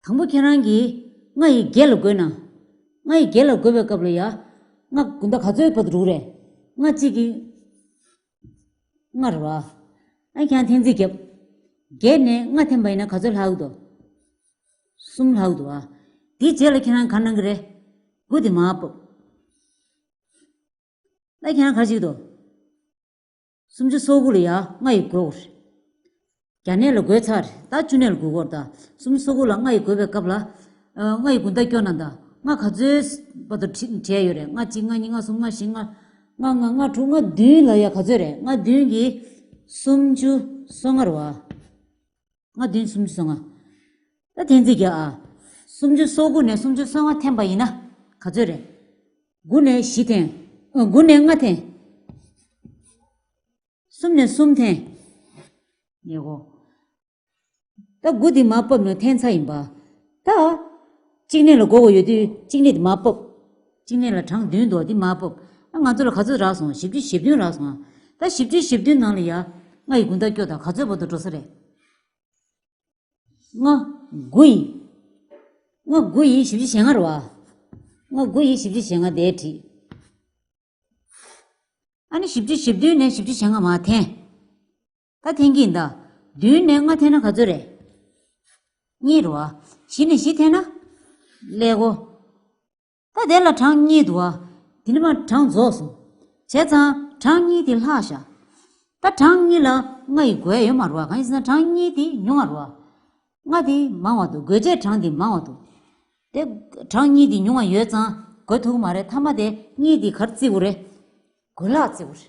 དང་པོ་ཁྱེད་རང་གིས་ལྔ་ཡིས་བརྒྱད་ལ་བགོས་ན། ལྔ་ཡིས་བརྒྱད་ལ་བགོས་པའི་སྐབས་ལ་ཡ། ལྔ་དགུང་ཟླ་ག་ཚོད་བར་དུ་འགྲོ་གི་རེད། ལྔ་གཅིག་གིས་ལྔ་རེད་བ། ཨ་ཁྱེད་རང་འཐེན་རྩིས་བརྒྱབ། བརྒྱད་ནས་ལྔ་འཐེན་པ་ཡིན་ན་ག་ཚོད་ལྷག་འདུག་གསུམ་ལྷག་འདུག་བ། དེའི་རྗེས་ལ་ཁྱེད་རང་ག་རེ་གནང་གི་རེད། དགུ་དེ་མར་ཕབ། ད་ཁྱེད་རང་ག་རེ་བྱེད་ཀྱི་འདུག་སུམ་ཅུ་སོ་དགུ་ལ་ཡ་ལྔ་ཡིས་བགོ་དགོས་རེད། བརྒྱ་ནས་ལ་བགོས་ཚར་རེད། ད་བཅུ་ནས་ལ་བགོ་དགོས་རེད་ད། སུམ་ཅུ་སོ་དགུ་ལ་ལྔ་ཡིས་བགོས་པའི་སྐབས་ལ། ཨ་ལྔ་ཡིས་དགུང་ཟླ་སྐྱོར་ན་ད། ལྔ་ག་ཚོད་བར་དུ་བྲི་བྲིས་ཡོད་རེད། ལྔ་གཅིག་ལྔ་གཉིས་ལྔ་གསུམ་ལྔ་བཞི་ལྔ། ལྔ་ལྔ་ལྔ་དྲུག་ལྔ་བདུན་ལ་ཡ་ག་ཚོད་རེད། ལྔ་བདུན་གྱིས་སུམ་ཅུ་སོ་ལྔ་རེད་བ། ལྔ་བདུན་སུམ་ཅུ་སོ་ལྔ། ད་འཐེན་རྩིས་རྒྱག་ཨ། སུམ་ཅུ་སོ་དགུ་ནས་སུམ་ཅུ་སོ་ལྔ་འཐེན་པ་ཡིན་ན་ག་ཚོད་རེད། དགུ་ནས་བཞི་འཐེན། ཨ་དགུ་ནས་ལྔ་འཐེན། གསུམ་ནས་གསུམ་འཐེན། ཡེ་གོ། ད་དགུ་འདི་མར་ཕབ་ནས་འཐེན་ཚར་ཡིན་པ། ད། གཅིག་ནས་ལ་བགོ་དགོས་ཡོད་དུས་གཅིག་ནས་འདི་མར་ཕབ། གཅིག་ནས་ལ་གྲངས་བདུན་འདུག་འདི་མར་ཕབ། ད་ང་ཚོ་ལ་ག་ཚོད་རག་སོང་། བཞི་བཅུ་ཞེ་བདུན་རག་སོང་། ད་བཞི་བཅུ་ཞེ་བདུན་ནང་ལ་ཡ། ལྔ་ཡི་དགུང་ཟླ་སྐྱོ་དང་ག་ཚོད་བར་དུ་འགྲོ་ས་རེད། ལྔ། དགུ་ཡིས། ལྔ་དགུ་ཡིས་བཞི་བཅུ་ཞེ་ལྔ་རེད་བ། ལྔ་དགུ་ཡིས་བཞི་བཅུ་ཞེ་ལྔ་དེ་བྲིས། ཨ་ནི་བཞི་བཅུ་ཞེ་བདུན་ནས་བཞི་བཅུ་ཞེ་ལྔ་མར་འཐེན། ད་འཐེན་གྱི་ཡིན་ད། བདུན་ནས་ལྔ་འཐེན་ན་ག་ཚོད་རེད། གཉིས་རེད་བ། བཞི་ནས་བཞི་འཐེན་ན། ཀླད་ཀོར། ད་དེ་ལ་གྲངས་གཉིས་འདུག་བ། དེ་ནི་མ་གྲངས་རྫོགས་སོང་། བྱས་ཙང་གྲངས་གཉིས་དེ་ལྷག་བཞག། ད་གྲངས་གཉིས་ལ་ལྔ་ཡིས་བགོས་ཡོད་མ་རེད་བ། གང་ཡིན་ཟེར་ན་གྲངས་གཉིས་དེ་ཉུང་བ་རེད་བ། ལྔ་དེ་མང་བ་འདུག་བགོ་བྱེད་གྲངས་དེ་མང་བ་འདུག་དེ་གྲངས་གཉིས་དེ་ཉུང་བ་ཡོད་ཙང་བགོ་ཐུབ་ཀྱི་མ་རེད། མཐའ་མ་དེ་གཉིས་དེ་ག་རེ་བརྩི་དགོས་རེད། བགོད་ལྷག་བརྩི་དགོས་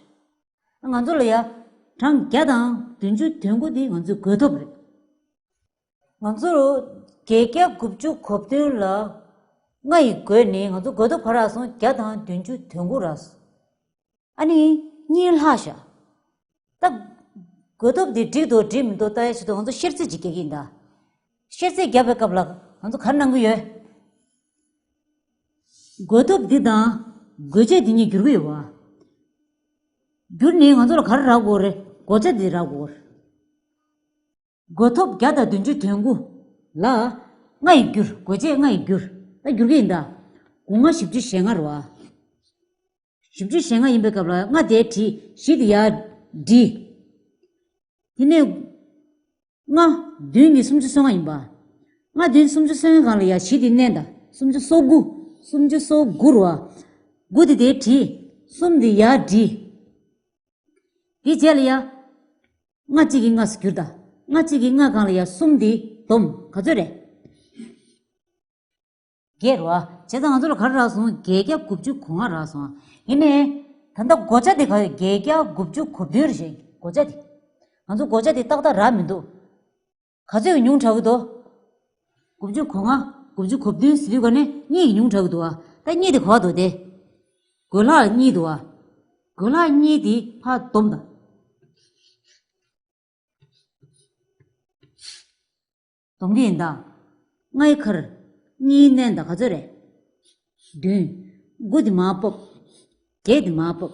རེད། ང་ཚོ་ལ་ཡ། གྲངས་བརྒྱ་དང་བདུན་ཅུ་དོན་དགུ་འདི་ང་ཚོའི་བགོ་ཐོབ་རེད། ང་ཚོར་བརྒྱད་བརྒྱ་དགུ་བཅུ་གོ་བདུན་ལ་ལྔ་ཡིས་བགོས་ནས་ང་ཚོ་བགོ་ཐོབ་ག་རེ་རག་སོང་། བརྒྱ་དང་བདུན་ཅུ་དོན་དགུ་རག་སོང་། ཨ་ནི་གཉིས་ལྷག་བཞག་ད། བགོ་ཐོབ་འདི་འགྲིག་འདུག་འགྲིག་མི་འདུག་ལྟ་ཡ་ཆེད་དུ་ང་ཚོ་བཤེར་རྩིས་ཅིག་རྒྱག་གི་ཡིན་ད། བཤེར་རྩིས་རྒྱག་པའི་སྐབས་ལ་ང་ཚོ་ག་རེ་གནང་གི་ཡོད། བགོ་ཐོབ་འདི་དང་བགོ་བྱེད་འདི་གཉིས་བསྒྱུར་གྱི་ཡོད་བ། བསྒྱུར་ནས་ང་ཚོ་ལ་ག་རེ་རག་དགོས་རེད། བགོ་བྱ་འདི་རག་དགོས་རེད། བགོ་ཐོབ་བརྒྱ་དང་བདུན་ཅུ་དོན་དགུ་ལ་ལྔ་ཡིས་བསྒྱུར། བགོ་བྱེད་ལྔ་ཡིས་བསྒྱུར། ད་བསྒྱུར་གྱི་ཡིན་ད། དགུ་ལྔ་བཞི་བཅུ་ཞེ་ལྔ་རེད་བ། བཞི་བཅུ་ཞེ་ལྔ་ཡིན་པའི་སྐབས་ལ་ལྔ་དེ་བྲིས། བཞི་དེ་ཡར་བྲིས། དེ་ནས་ལྔ་བདུན་གྱིས་སུམ་ཅུ་སོ་ལྔ་ཡིན་པ། ལྔ་བདུན་སུམ་ཅུ་སོ་ལྔའི་སྒང་ལ་ཡ་བཞི་དེ་མནན་ད། སུམ་ཅུ་སོ་དགུ། སུམ་ཅུ་སོ་དགུ་རེད་བ། དགུ་དེ་དེ་བྲིས། གསུམ་དེ་ཡར་བྲིས། དེ་རྗེས་ལ་ཡ། ལྔ་གཅིག་གིས་ལྔ་སུ་བསྒྱུར་ད། ལྔ་གཅིག་གིས་ལྔ་སྒང་ལ་ཡ་གསུམ་དེ་བསྡོམས། ག་ཚོད་རེད། བརྒྱད་རེད་བ། བྱས་ཙང་ང་ཚོ་ལ་ག་རེ་རག་སོང་། བརྒྱད་བརྒྱ་དགུ་བཅུ་གོ་ལྔ་རག་སོང་། ཡིན་ནའི། ད་ལྟ་བགོ་བྱ་དེ་ག་རེ། བརྒྱད་བརྒྱ་དགུ་བཅུ་གོ་བདུན་རེད་ཤག་བགོ་བྱ་དེ། ང་ཚོ་བགོ་བྱ་དེ་ཏག་ཏག་རག་མི་འདུག་ག་ཚོད་ཀྱིས་ཉུང་དྲགས་ཀྱི་འདུག་དགུ་བཅུ་གོ་ལྔ། དགུ་བཅུ་གོ་བདུན་ཟེར་དུས་ག་ནས་གཉིས་ཀྱིས་ཉུང་དྲགས་ཀྱི་འདུག་བ། ད་གཉིས་དེ་ག་པར་འདུག་དེ། བགོད་ལྷག་གཉིས་འདུག་བ། བགོད་ལྷག་གཉིས་དེ་ཕར་བསྡོམས་དང་། སྡོམ་གྱི་ཡིན་ད། ལྔའི་ཁར་གཉིས་མནན་ད། ག་ཚོད་རེད། བདུན། དགུ་དེ་མར་ཕབ། བརྒྱད་དེ་མར་ཕབ།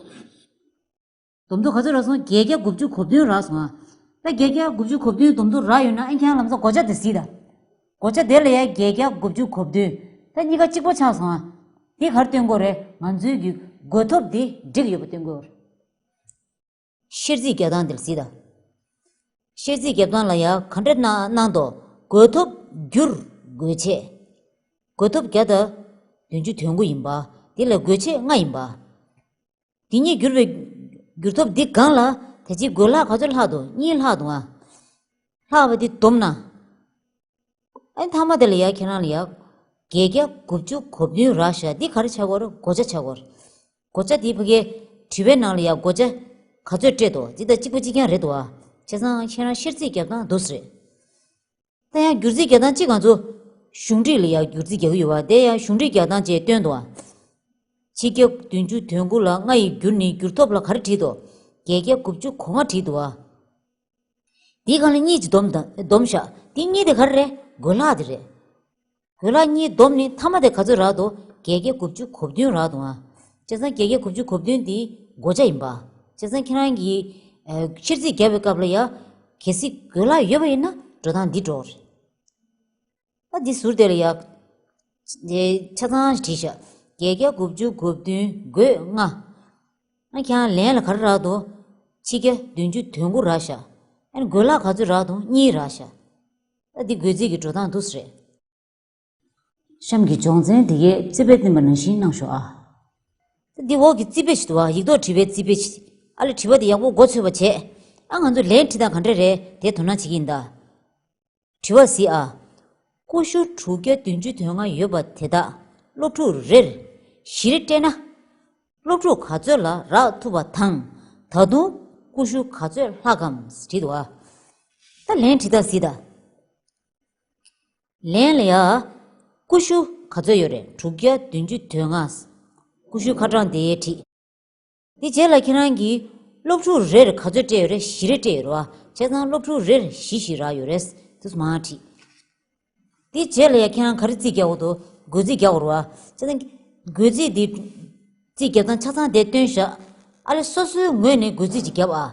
བསྡོམས་ཐོ་ག་ཚོད་རག་སོང་། བརྒྱད་བརྒྱ་དགུ་བཅུ་གོ་བདུན་རག་སོང་ཨ། ད་བརྒྱད་བརྒྱ་དགུ་བཅུ་གོ་བདུན་བསྡོམས་ཐོ་རག་ཡོད་ན་ཨ་ཁྱེད་རང་ལམ་སང་བགོ་བྱ་དེ་གཟིགས་ད། བགོ་བྱ་དེ་ལ་ཡ་བརྒྱད་བརྒྱ་དགུ་བཅུ་གོ་བདུན། ད་གཉིས་ཀ་གཅིག་པ་ཆགས་སོང་ཨ། དེ་ག་རེ་སྟོན་གྱི་ཡོད་རེད། ང་ཚོའི་གི་བགོ་ཐོབ་དེ་འགྲིག་ཡོད་པ་སྟོན་གྱི་ཡོད་རེད། བཤེར་རྩིས་རྒྱག་སྟངས་དེ་ལ་གཟིགས་དང་། བཤེར་རྩིས་རྒྱག་སྟངས་ལ་ཡང་ག་འདྲ་གནང་གནང་དོ། བགོ་ཐོབ་བསྒྱུར་བགོ་བྱེད། བགོ་ཐོབ་བརྒྱ་དང་བདུན་ཅུ་དོན་དགུ་ཡིན་པ། དེ་ལ་བགོ་བྱེད་ལྔ་ཡིན་པ། དེ་གཉིས་བསྒྱུར་བའི་ བསྒྱུར་ཐོབ་འདི་སྒང་ལ་དེ་ཅིག་བགོ་ལྷག་ག་ཚོད་ལྷག་འདུག་གཉིས་ལྷག་འདུག་ཨ། ལྷག་པ་འདི་བསྡོམས་ན། ཨ་ནི་མཐའ་མ་དེ་ལ་ཡ་ཁྱེད་རང་ལ་ཡ། བརྒྱད་བརྒྱ་དགུ་བཅུ་གོ་བདུན་རག་ཤག་འདི་ག་རེ་ཆགས་ཀྱི་ཡོད་རེད། བགོ་བྱ་ཆགས་ཀྱི་ཡོད་རེད། བགོ་བྱ་འདི་ཕ་གིའི་དྲི་བའི་ནང་ལ་ཡ་བགོ་བྱ་ག་ཚོད་སྤྲད་འདུག་འདི་དང་གཅིག་པ་གཅིག་རྐྱང་རེད་འདུག་ཨ། བྱས་ཙང་ཁྱེད་རང་ཤེར་ཚིག་རྒྱབ་སྟངས་འདུག་སེ་རེད། ད་ཡང་བསྒྱུར་རྩིས་རྒྱག་སྟངས་གཅིག་ང་ཚོ་གཞུང་འབྲེལ་ལ་ཡང་བསྒྱུར་རྩིས་རྒྱག་གི་ཡོད་པ། དེ་ཡང་གཞུང་འབྲེལ་རྒྱག་སྟངས་བཅས་སྟོན་འདུག་ཨ། ཆིག་བརྒྱ་བདུན་ཅུ་དོན་དགུ་ལ་ལྔ་ཡིས་བསྒྱུར་ནི་བསྒྱུར་ཐོབ་ལ་ག་རེ་བྲིས་འདུག་བརྒྱད་བརྒྱ་དགུ་བཅུ་གོ་ལྔ་བྲིས་འདུག་ཨ། དེའི་སྒང་ལ་གཉིས་ཀྱིས་བསྡོམས་དང་བསྡོམས་བཞག་དེ་གཉིས་དེ་ག་རེ་རེད། བགོ་ལྷག་དེ་རེད། བགོ་ལྷག་གཉིས་བསྡོམས་ནི་མཐའ་མ་དེ་ག་ཚོད་རག་འདུག་བརྒྱད་བརྒྱ་དགུ་བཅུ་གོ་བདུན་རག་འདུག་ཨ། བྱས་ཙང་བརྒྱད་བརྒྱ་དགུ་བཅུ་གོ་བདུན་དེ་བགོ་བྱ་ཡིན་པ། བྱས་ཙང་ཁྱེད་རང་གིས་ཨ་ཤེར་ཚིག་བརྒྱབ་པའི་སྐབས་ལ་ཡ། གལ་སྲིད་བགོ་ལྷག་ཡོད་པ་ཡིན་ན་འགྲོ་སྟངས་འདི་འགྲོ་རེད། ད་འདི་ཟུར་དེ་ལ་ཡ། དེ་ཆ་ཚང་བྲིས་ཤག་བརྒྱད་བརྒྱ་དགུ་བཅུ་གོ་བདུན་བགོས་ལྔ། ཨ་ཁྱེད་རང་ལན་ལ་ག་རེ་རག་འདུག་ཆིག་བརྒྱ་བདུན་ཅུ་དོན་དགུ་རག་ཤག་ཨ་ནི་བགོ་ལྷག་ག་ཚོད་རག་འདུག་གཉིས་རག་ཤག་ད་འདི་བགོ་རྩིས་ཀྱི་འགྲོ་སྟངས་འདུག་སེ་རེད། གཤམ་གྱི་སྦྱོང་ཚན་འདི་གའི་རྩིས་དཔེ་བསྟན་པ་ནང་བཞིན་གནང་ཤོག་ཨ། འདི་འོག་གི་རྩིས་དཔེ་ཞིག་འདུག་ཨ། ཡིག་ཐོག་བྲིས་པའི་རྩིས་དཔེ་ཞིག་ཨ་ལས་དྲི་བ་འདི་ཡག་པོ་མགོ་ཚོས་པ་བྱས། ཨ་ང་ཚོ་ལན་བྲིས་སྟངས་ག་འདྲ་རེད་དེ་དོ་སྣང་བྱེད་ཀྱི་ཡིན་ད། དྲི་བ་གཟིགས་ཨ། ཀུ་ཤུ་དྲུག་བརྒྱ་བདུན་ཅུ་དོན་ལྔ་ཡོད་པ་དེ་དག་སློབ་ཕྲུག་རེར་བཞི་རེ་སྤྲད་ན། སློབ་ཕྲུག་ག་ཚོད་ལ་རག་ཐུབ་པ་དང་། ད་དུང་ཀུ་ཤུ་ག་ཚོད་ལྷག་གམ་བྲིས་འདུག་ཨ། ད་ལན་བྲིས་སྟངས་གཟིགས་ད། ལན་ལ་ཡ། ཀུ་ཤུ་ག་ཚོད་ཡོད་རེད། དྲུག་བརྒྱ་བདུན་ཅུ་དོན་ལྔ། ཀུ་ཤུ་ཁ་གྲངས་དེ་བྲིས། དེ་རྗེས་ལ་ཁྱེད་རང་གིས་སློབ་ཕྲུག་རེར་ག་ཚོད་སྤྲད་ཡོད་རེད། བཞི་རེ་སྤྲད་ཡོད་རེད་བ། བྱས་ཙང་སློབ་ཕྲུག་རེར་བཞི་བཞི་རག་ཡོད་རེད། དེ་ཚོ་མར་བྲིས། དེ་རྗེས་ལ་ཡ་ཁྱེད་རང་ག་རེ་རྩིས་རྒྱག་དགོས་འདུག་བགོ་རྩིས་རྒྱག་དགོས་རེད་བ། བྱས་ཙང་བགོ་རྩིས་དེ། རྩིས་རྒྱག་སྟངས་ཆ་ཚང་དེ་སྟོན་བཞག་ཨ་ལས་སོ་སོའི་ངོས་ནས་བགོ་རྩིས་ཅིག་བརྒྱབ་ཨ།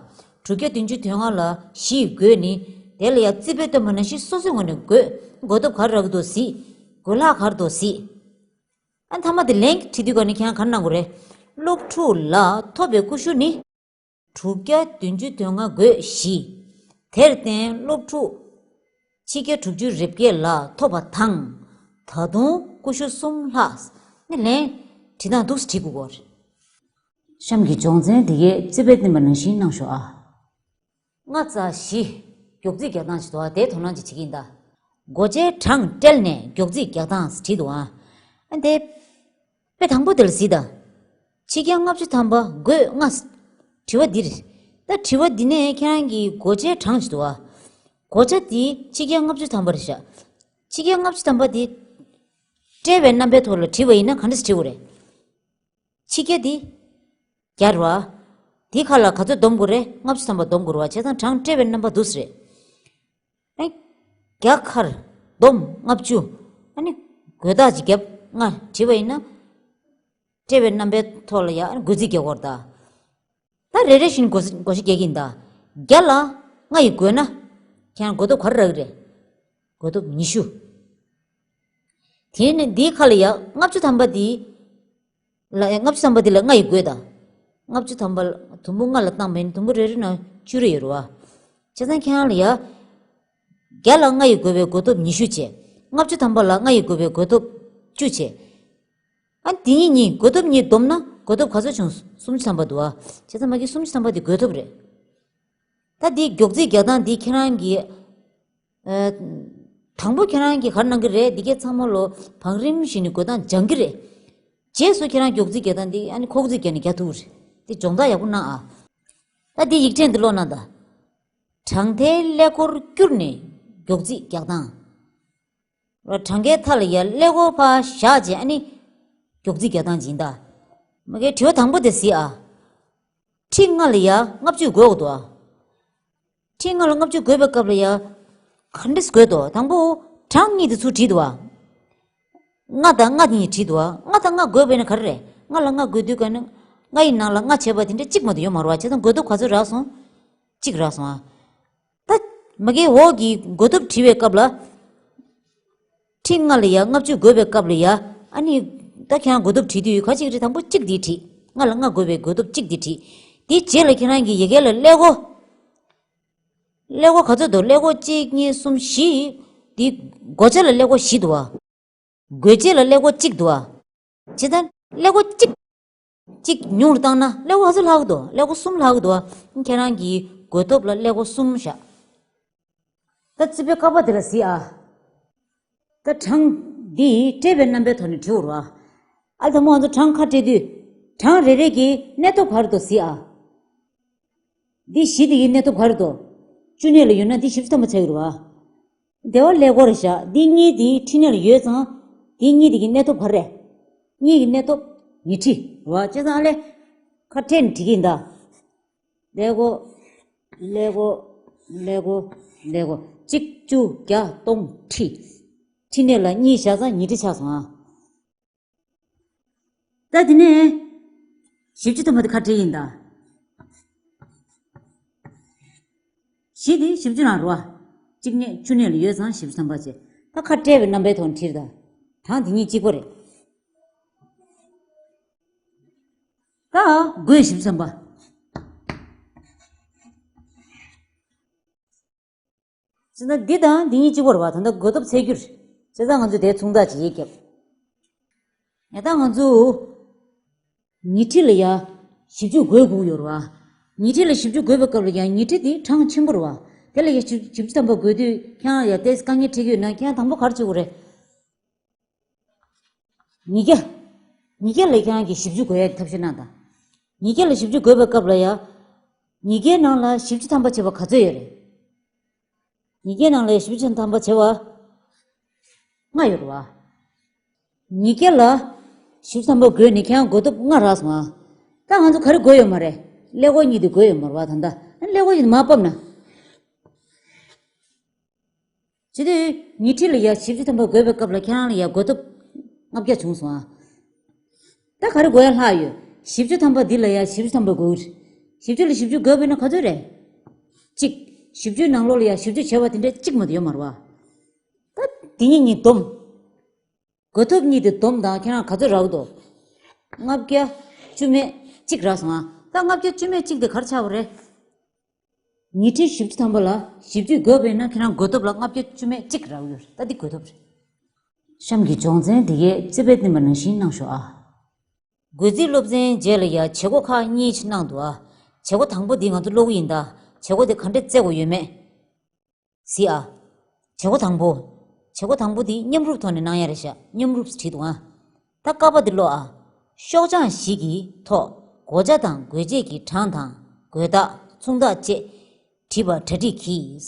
དྲུག་བརྒྱ་བདུན་ཅུ་དོན་ལྔ་ལ་བཞི་ཡིས་བགོས་ནི། དེ་ལ་ཡ་རྩིས་དཔེ་སྟོན་པ་ནང་བཞིན་སོ་སོའི་ངོས་ནས་བགོས། བགོ་ཐོབ་ག་རེ་རག་གི་འདུག་གཟིགས། བགོ་ལྷག་ག་རེ་འདུག་གཟིགས། ཨ་མཐའ་མ་དེ་ལན་བྲིས་དུས་ག་ནས་ཁྱེད་རང་ག་རེ་གནང་དགོས་རེད། སློབ་ཕྲུག་ལ་ཐོབ་པའི་ཀུ་ཤུ་ནི། དྲུག་བརྒྱ་བདུན་ཅུ་དོན་ལྔ་བགོས་བཞི། དེར་བརྟེན་སློབ་ཕྲུག་ཆིག་བརྒྱ་དྲུག་ཅུ་རེ་བརྒྱད་ལ་ཐོབ་པ་དང་། ད་དུང་ཀུ་ཤུ་གསུམ་ལྷག་ནི་ལན་བྲིས་སྟངས་འདུག་སེ་བྲིས་དགོས་ཀྱི་རེད། གཤམ་གྱི་སྦྱོང་ཚན་འདི་གའི་རྩིས་དཔེ་བསྟན་པ་ནང་བཞིན་གནང་ཤོག་ཨ། ལྔ་ཙ་བཞི། མགྱོགས་རྩིས་རྒྱག་སྟངས་ཤིག་འདུག་ཨ། དེ་དོ་སྣང་ཅིག་བྱེད་ཀྱི་ཡིན་ད། བགོ་བྱའི་གྲངས་བཀྲལ་ནས་མགྱོགས་རྩིས་རྒྱག་སྟངས་བྲིས་འདུག་ཨ། ཨ་འདི། དཔེ་དང་པོ་དེ་ལ་གཟིགས་དང་། ཆིག་བརྒྱ་ལྔ་བཅུ་ཐམ་པ་བགོས་ལྔ། དྲི་བ་འདི་རེད། ད་དྲི་བ་འདི་ནས་ཁྱེད་རང་གིས་བགོ་བྱའི་གྲངས་ཅིག་འདུག་ཨ། བགོ་བྱ་འདི་ཆིག་བརྒྱ་ལྔ་བཅུ་ཐམ་པ་རེད་ཤག་ཆིག་བརྒྱ་ལྔ་བཅུ་ཐམ་པ་འདི། སྤྲད་པའི་རྣམ་པའི་ཐོག་ལ་བྲིས་པ་ཡིན་ན་ག་འདྲ་ཞིག་བྲིས་དགོས་རེད། ཆིག་བརྒྱ་འདི། བརྒྱ་རེད་བ། འདི་ཁ་ལ་ག་ཚོད་སྡོམ་དགོས་རེད། ལྔ་བཅུ་ཐམ་པ་སྡོམ་དགོས་རེད་བ། བྱས་ཙང་གྲངས་སྤྲད་པའི་རྣམ་པ་འདུག་སེ་རེད། ཨ། བརྒྱ་ཁར། བསྡོམས་ལྔ་བཅུ། ཨ་ནི། བགོས་རྟགས་ཅིག་བརྒྱབ་ལྔ་བྲིས་པ་ཡིན་ན། སྤྲད་པའི་རྣམ་པའི་ཐོག་ལ་ཡང་བགོ་རྩིས་རྒྱག་དགོས་རེད་ད། ད་རེ་རེ་བཞིན་བགོ་བགོ་བཤའ་རྒྱག་གི་ཡིན་ད། བརྒྱ་ལ་ལྔ་ཡིས་བགོས་ན། ཁྱེད་རང་བགོ་ཐོབ་ག་རེ་རག་གི་རེད། བགོ་ཐོབ་ཉི་ཤུ། དེ་ནས་འདིའི་ཁ་ལ་ཡང་ལྔ་བཅུ་ཐམ་པ་འདི། ལ་ལྔ་བཅུ་ཐམ་པ་འདི་ལ་ལྔ་ཡིས་བགོས་དང་། ལྔ་བཅུ་ཐམ་པ་ལ་དུམ་བུ་ལྔ་ལ་བཏང་བ་ཡིན་ན་དུམ་བུ་རེ་རེ་ནང་བཅུ་རེ་ཡོད་རེད་བ། བྱས་ཙང་ཁྱེད་རང་ལ་ཡ། བརྒྱ་ལ་ལྔ་ཡིས་བགོས་པའི་བགོ་ཐོབ་ཉི་ཤུ་བྱས། ལྔ་བཅུ་ཐམ་པ་ལ་ལྔ་ཡིས་བགོས་པའི་བགོ་ཐོབ་བཅུ་བྱས། ཨ་འདི་གཉིས་གཉིས་བགོ་ཐོབ་གཉིས་བསྡོམས་ན་བགོ་ཐོབ་ག་ཚོད་བྱུང་། སུམ་ཅུ་ཐམ་པ་འདུག་ཨ། བྱས་ཙང་མ་གི་སུམ་ཅུ་ཐམ་པ་འདི་བགོ་ཐོབ་རེད། ད་འདི་མགྱོགས་རྩིས་རྒྱག་སྟངས་འདི་ཁྱེད་རང་གིས། ཨ། དང་པོ་ཁྱེད་རང་གིས་ག་རེ་གནང་གི་རེད། འདི་གའི་ཚང་མ་ལོ་བང་རིམ་བཞིན་ནས་བགོ་སྟངས་སྦྱང་གི་རེད། རྗེས་སུ་ཁྱེད་རང་མགྱོགས་རྩིས་རྒྱག་སྟངས་འདི་ཨ་ནི་ཁོག་རྩིས་རྒྱག་ནས་རྒྱག་ཐུབ་རེད། འདི་སྦྱོང་བརྡར་ཡག་པོ་གནང་ཨ། ད་འདི་ཡིག་ཕྲེང་འདི་ཀློག་གནང་དང་། གྲངས་མཐའི་ཀླད་ཀོར་བསྐྱུར་ནས་མགྱོགས་རྩིས་རྒྱག་སྟངས། གྲངས་ཀའི་མཐའ་ལ་ཡ་ཀླད་ཀོར་ཕར་བཞག་བྱས་ཨ་ནི། མགྱོགས་རྩིས་རྒྱག་སྟངས་ཅིག་ཡིན་ད། མ་གིའི་དྲི་བ་དང་པོ་དེ་གཟིགས་ཨ། ཁྲི་ལྔ་ལ་ཡ་ལྔ་བཅུ་བགོ་དགོས་འདུག་ཨ། ཁྲི་ལྔ་ལ་ལྔ་བཅུ་བགོས་པའི་སྐབས་ལ་ཡ། ག་འདྲས་བགོས་འདུག་དང་པོ་གྲངས་གཉིས་དེ་ཚུར་བྲིས་འདུག་ཨ། ལྔ་དང་ལྔ་གཉིས་བྲིས་འདུག་ཨ། ལྔ་དང་ལྔ་བགོས་པས་ན་ག་རེ་རེད། ལྔ་ལ་ལྔ་བགོས་དུས་ག་ནི། ལྔ་ཡི་ནང་ལ་ལྔ་བྱས་པ་དེ་འདྲ་གཅིག་མ་གཏོགས་ཡོད་མ་རེད་བ། བྱས་ཙང་བགོ་ཐོབ་ག་ཚོད་རག་སོང་། གཅིག་རག་སོང་ཨ། ད། མ་གིའི་འོག་གི་བགོ་ཐོབ་བྲིས་པའི་སྐབས་ལ། ཁྲི་ལྔ་ལ་ཡ་ལྔ་བཅུ་བགོས་པའི་སྐབས་ལ་ཡ། ཨ་ནི། ད་ཁྱེད་རང་བགོ་ཐོབ་བྲིས་དུས་ག་ཅིག་རེད། དང་པོ་གཅིག་འདི་བྲིས། ལྔ་ལ་ལྔ་བགོས་པའི་བགོ་ཐོབ་གཅིག་འདི་བྲིས། དེའི་རྗེས་ལ་ཁྱེད་རང་གིས་ཡ་གི་ལ་ཀླད་ཀོར། ཀླད་ཀོར་ག་ཚོད་འདུག་ཀླད་ཀོར་གཅིག་གཉིས་གསུམ་བཞི། འདི་བགོ་བྱ་ལ་ཀླད་ཀོར་བཞི་འདུག་ཨ། བགོ་བྱེད་ལ་ཀླད་ཀོར་གཅིག་འདུག་ཨ། བྱས་ཙང་ཀླད་ཀོར་གཅིག་གཅིག་ཉུང་རུ་བཏང་ན་ཀླད་ཀོར་ག་ཚོད་ལྷག་གི་འདུག་ཀླད་ཀོར་གསུམ་ལྷག་གི་འདུག་ཁྱེད་རང་གི་བགོ་ཐོབ་ལ་ཀླད་ཀོར་གསུམ་བཞག་ད་རྩིས་པའི་ཀ་པ་དེ་ལ་གཟིགས་ཨ། ད་གྲངས་འདི་སྤྲད་པའི་རྣམ་པའི་ཐོག་ནས་བྲིས་པ་རེད་བ། ཨ་ལས་དང་པོ་ང་ཚོ་གྲངས་ཁ་སྤྲད་དུས། གྲངས་རེ་རེ་གི་གནས་ཐོབ་ག་རེ་འདུག་གཟིགས་ཨ། འདི་བཞི་འདི་གི་གནས་ཐོབ་ག་རེ་འདུག་བཅུ་གནས་ལ་ཡོད་ན་འདི་བཞི་བཅུ་ཐམ་པ་ཆགས་ཀྱི་རེད་བ། དེ་བ་ཀླད་ཀོར་རེད་བཞག་འདི་གཉིས་འདི་ཁྲི་གནས་ལ་ཡོད་ཙང་། འདི་གཉིས་འདི་གི་གནས་ཐོབ་ག་རེ་རེད། གཉིས་ཀྱི་གནས་ཐོབ་ཉི་ཁྲི་རེད་བ། བྱས་ཙང་ཨ་ལས། ཁ་སྤྲད་ནས་བྲིས་ཀྱི་ཡིན་ད། ཀླད་ཀོར། ཀླད་ཀོར། ཀླད་ཀོར། ཀླད་ཀོར། གཅིག་བཅུ་བརྒྱ་སྟོང་ཁྲི། ཁྲི་གནས་ལ་གཉིས་བཞག་ཙང་ཉི་ཁྲི་ཆགས་སོང་ཨ། ད་དེ་ནས། བཞི་བཅུ་ཐམ་པ་དེ་ཁ་སྤྲད་ཡིན་ད། བཞི་དེ་བཞི་བཅུ་ནང་རེད་བ། གཅིག་གནས་བཅུ་གནས་ལ་ཡོད་ཙང་བཞི་བཅུ་ཐམ་པ་བྱས། ད་ཁ་སྤྲད་པའི་རྣམ་པའི་ཐོག་ནས་བྲིས་ད། གྲངས་དེ་གཉིས་གཅིག་པ་རེད། ད་བགོས་བཞི་བཅུ་ཐམ་པ། བྱས་ཙང་འདི་དང་འདི་གཉིས་གཅིག་པ་རེད་བ། ད་ལྟ་བགོ་ཐོབ་འཚོལ་རྒྱུ་རེད། བྱས་ཙང་ང་ཚོས་དེ་མཚུངས་རྟགས་ཅིག་བརྒྱབ། ཡ་ད་ང་ཚོ། ཉི་ཁྲི་ལ་ཡ། བཞི་བཅུ་བགོ་དགོས་ཀྱི་ཡོད་རེད་བ། ཉི་ཁྲི་ལ་བཞི་བཅུ་བགོ་བའི་སྐབས་ལ་ཡ་ཉི་ཁྲི་དེ་གྲངས་ཆེན་པོ་རེད་བ། དེ་ལ་ཡ་བཞི་བཞི་བཅུ་ཐམ་པ་བགོ་དུས་ཁྱེད་རང་ཡ་ཏོག་ཙམ་དཀའ་ངལ་འཕྲད་ཀྱི་ཡོད་ན་ཁྱེད་རང་དང་པོ་ག་རེ་བྱེད་དགོས་རེད། ཉིས་བརྒྱ། ཉིས་བརྒྱ་ལ་ཁྱེད་རང་གིས་བཞི་བཅུ་བགོ་ཡ་ཐབས་ཤེས་གནང་དང་། ཉིས་བརྒྱ་ལ་བཞི་བཅུ་བགོ་བའི་སྐབས་ལ་ཡ། ཉིས་བརྒྱའི་ནང་ལ་བཞི་བཅུ་ཐམ་པ་བྱེད་པ་ག་ཚོད་ཡོད་རེད། ཉིས་བརྒྱའི་ནང་ལ་ཡ་བཞི་བཅུ་ཐམ་པ་བྱེད་པ། ལྔ་ཡོད་རེད་བ། ཉིས་བརྒྱ་ལ་བཞི་བཅུ་ཐམ་པ་བགོས་ནས་ཁྱེད་རང་བགོ་ཐོབ་ལྔ་རག་སོང་ཨ། ད་ང་ཚོ་ག་རེ་བགོས་ཡོད་མ་རེད། ཀླད་ཀོར་གཉིས་དེ་བགོས་ཡོད་མ་རེད་བ། ད་ལྟ་ཀླད་ཀོར་གཉིས་དེ་མར་ཕབ་ན། བྱེད་དུས་ཉི་ཁྲི་ལ་ཡ་བཞི་བཅུ་ཐམ་པ་བགོས་པའི་སྐབས་ལ་ཁྱེད་རང་ལ་ཡ་བགོ་ཐོབ་ལྔ་བརྒྱ་བྱུང་སོང་ཨ། ད་ག་རེ་བགོ་ཡ་ལྷག་ཡོད། བཞི་བཅུ་ཐམ་པ་འདི་ལ་ཡ་བཞི་བཅུ་ཐམ་པ་བགོ་གི་རེད། བཞི་བཅུ་ལ་བཞི་བཅུ་བགོས་པ་ཡིན་ན་ག་ཚོད་རེད། གཅིག་བཞི་བཅུའི་ནང་ལོགས་ལ་ཡ་བཞི་བཅུ་བྱས་པ་དེ་འདྲ་གཅིག་མ་གཏོགས་ཡོད་མ་རེད་བ། ད་འདི་གཉིས་གཉིས་བསྡོམས། བགོ་ཐོབ་གཉིས་དེ་བསྡོམས་དང་ཁྱེད་རང་ག་ཚོད་རག་གི་འདུག་ལྔ་བརྒྱ་བཅུ་མེད་གཅིག་རག་སོང་ཨ། ད་ལྔ་བརྒྱ་བཅུ་མེད་གཅིག་དེ་ག་རེ་ཆགས་པ་རེད། ཉི་ཁྲི་བཞི་བཅུ་ཐམ་པ་ལ་བཞི་བཅུ་བགོས་པ་ཡིན་ན་ཁྱེད་རང་བགོ་ཐོབ་ལ་ལྔ་བརྒྱ་བཅུ་མེད་གཅིག་རག་ཡོད་རེད། ད་འདི་བགོ་ཐོབ་རེད། གཤམ་གྱི་སྦྱོང་ཚན་འདི་གས་རྩིས་པས་བསྟན་པ་ནང་བཞིན་གནང་ཤོག་ཨ། བགོ་རྩིས་སློབ་ཚན་རྗེས་ལ་ཡ་བྱེད་སྒོ་ཁག་གཉིས་ཅིག་གནང་འདུག་ཨ། བྱེད་སྒོ་དང་པོ་འདི་ང་ཚོ་ཀློག་གི་ཡིན་ད། བྱེད་སྒོ་དེ་ག་འདྲས་བཙལ་དགོས་ཡོད་མེད། གཟིགས་ཨ། བྱེད་སྒོ་དང་པོ། བྱེད་སྒོ་དང་པོ་འདི་མཉམ་རུབ་ཐོག་ནས་གནང་ཡ་རེད་ཤག་མཉམ་རུབ་བྲིས་འདུག་ཨ། ད་ཀ་པ་འདི་ཀློག་ཨ། ཤོག་བྱང་ཞིག་གི་ཐོག་བགོ་བྱ་དང་བགོ་བྱེད་ཀྱི་གྲངས་དང་བགོས་རྟགས་མཚུངས་རྟགས་བཅས་བྲིས་པ་གྲ་སྒྲིག་གྱིས།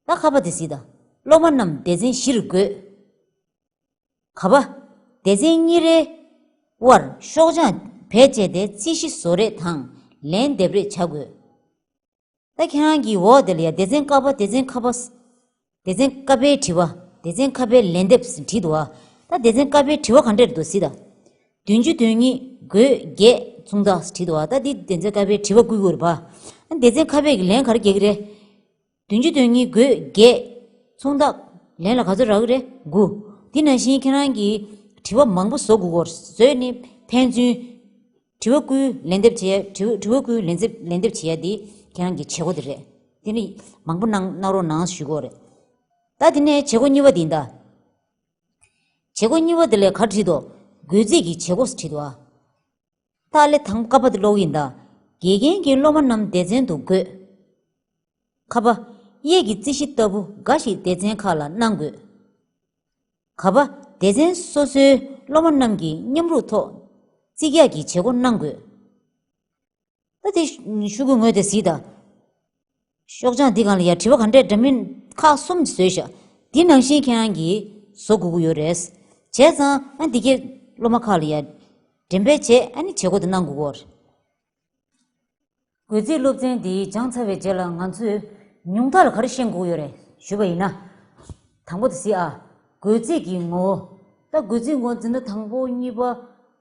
ད་ཁ་པ་འདི་གཟིགས་དང་། སློབ་མ་རྣམས་སྡེ་ཚན་བཞིར་བགོས། ག་པ། སྡེ་ཚན་གཉིས་རེའི་དབར་ཤོག་བྱང་བེད་སྤྱད་དེ་རྩིས་གཞི་བཟོ་རེས་དང་ལན་འདེབས་རེས་བྱ་དགོས། ད་ཁྱེད་རང་གི་འོག་དེ་ལ་ཡ་སྡེ་ཚན་ཀ་པ། སྡེ་ཚན་ཁ་པ། སྡེ་ཚན་ཀ་པའི་དྲི་བ། སྡེ་ཚན་ཁ་པའི་ལན་འདེབས་བྲིས་འདུག་བ། ད་སྡེ་ཚན་ཀ་པའི་དྲི་བ་ག་འདྲས་འདུག་གཟིགས་དང་། བདུན་ཅུ་དོན་གཉིས་བགོས་བརྒྱད་མཚུངས་རྟགས་བྲིས་འདུག་བ། ད་འདི་སྡེ་ཚན་ཀ་པའི་དྲི་བ་བསྐུལ་དགོས་རེད་པ། སྡེ་ཚན་ཁ་པས་ཀྱི་ལན་ག་རེ་རྒྱག་གི་རེད། བདུན་ཅུ་དོན་གཉིས་བགོས་བརྒྱད་མཚུངས་རྟགས་ལན་ལ་ག་ཚོད་རག་གི་རེད། དགུ། འདི་ནང་བཞིན་ཁྱེད་རང་གིས་དྲི་བ་མང་པོ་བཟོ་དགོས་ཀྱི་ཡོད་རེད། བཟོས་ནས་ཕན་ཚུན། དྲི་བ་བསྐུལ་ལན་འདེབས་བྱེད་ཡ། དྲི་བ་དྲི་བ་བསྐུལ་ལན་འདེབས་ལན་འདེབས་བྱེད་ཡ་འདི་ཁྱེད་རང་གི་བྱེད་སྒོ་དེ་རེད། དེ་ནི་མང་པོ་གནང་གནང་རོགས་གནང་ཞུ་གི་ཡོད་རེད། ད་དེ་ནས་བྱེད་སྒོ་གཉིས་པ་འདི་ཡིན་ད། བྱེད་སྒོ་གཉིས་པ་དེ་ལ་ག་རེ་བྲིས་འདུག་བགོ་རྩིས་ཀྱི་བྱེད་སྒོ་ཟེར་བྲིས་འདུག་ཨ། ད་ལས་དང་ཀ་པ་དེ་ཀློག་གི་ཡིན་ད། དགེ་རྒན་གྱིས་སློབ་མ་རྣམས་སྡེ་ཚན་དུ་བགོས། ཁ་པ། གཡས་ཀྱི་རྩིས་གཞི་ལྟ་བུ་འགའ་ཞིག་སྡེ་ཚན་ཁག་ལ་གནང་དགོས། ག་པ། སྡེ་ཚན་སོ་སོའི་སློབ་མ་རྣམས་ཀྱིས་མཉམ་རུབ་ཐོག་རྩིས་རྒྱག་གི་བྱེད་སྒོ་གནང་དགོས། ད་དེ་ཤོག་གུ་ངོས་དེ་གཟིགས་དང་། ཤོག་བྱང་འདི་སྒང་ལ་ཡ་དྲི་བ་ག་འདྲས་འདྲ་མིན་ཁག་གསུམ་བཟོས་ཤག་འདི་ནང་བཞིན་ཁྱེད་རང་གིས་བཟོ་དགོས་ཀྱི་ཡོད་རེད། བྱས་ཙང་ཨ་འདི་གའི་སློབ་མ་ཁག་ལ་ཡ་འགྲེམས་སྤེལ་བྱས། ཨ་ནི་བྱེད་སྒོ་དེ་གནང་དགོས་ཀྱི་ཡོད་རེད། བགོ་རྩིས་སློབ་ཚན་འདི་སྦྱངས་ཚར་བའི་རྗེས་ལ་ང་ཚོས་ཉུང་མཐའ་ལ་ག་རེ་ཤེས་དགོས་ཀྱི་ཡོད་རེད་ཞུས་པ་ཡིན་ན། དང་པོ་དེ་གཟིགས་ཨ། བགོ་རྩིས་ཀྱི་ངོ་བོ། ད་བགོ་རྩིས་ངོ་བོ་འཛིན་གྲྭ་དང་པོ་གཉིས་པ་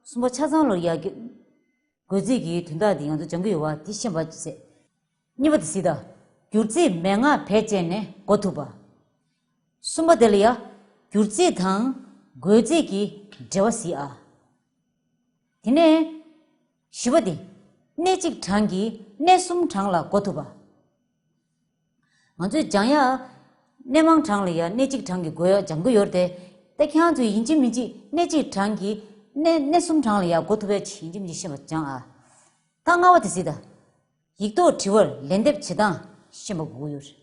གསུམ་པ་ཆ་ཚང་ལ་ཡ་གི་བགོ་རྩིས་ཀྱི་དོན་དག་འདི་ང་ཚོ་སྦྱང་གི་ཡོད་པ་འདི་ཤེས་པ་བྱས། གཉིས་པ་དེ་གཟིགས་དང་། སྒྱུར་རྩིས་མན་ངག་བེད་སྤྱད་ནས་བགོ་ཐུབ་པ། གསུམ་པ་དེ་ལ་ཡ། སྒྱུར་རྩིས་དང་བགོ་རྩིས་ཀྱི་འབྲེལ་བ་གཟིགས་ཨ། དེ་ནས། བཞི་པ་དེ། གནས་གཅིག་གྲངས་ཀྱིས་གནས་གསུམ་གྲངས་ལ་བགོ་ཐུབ་པ། ང་ཚོས་སྦྱང་ཡ། གནས་མང་གྲངས་ལ་ཡ་གནས་གཅིག་གྲངས་ཀྱིས་བགོ་ཡ་སྦྱང་གི་ཡོད་རེད་དེ། ད་ཁྱེད་རང་ཚོས་ཡིན་གཅིག་མིན་གཅིག་གནས་གཅིག་གྲངས་ཀྱིས་ གནས་གནས་གསུམ་གྲངས་ལ་ཡང་གོ་ཐུབ་པའི་ཆེད་ཡིན་གཅིག་མིན་གཅིག་ཤེས་པ་སྦྱང་ཨ། ད་ལྔ་པ་དེ་གཟིགས་དང་། ཡིག་ཐོག་དྲི་བར་ལན་འདེབས་བྱེད་སྟངས་ཤེས་པ་དགོས་ཀྱི་ཡོད་རེད།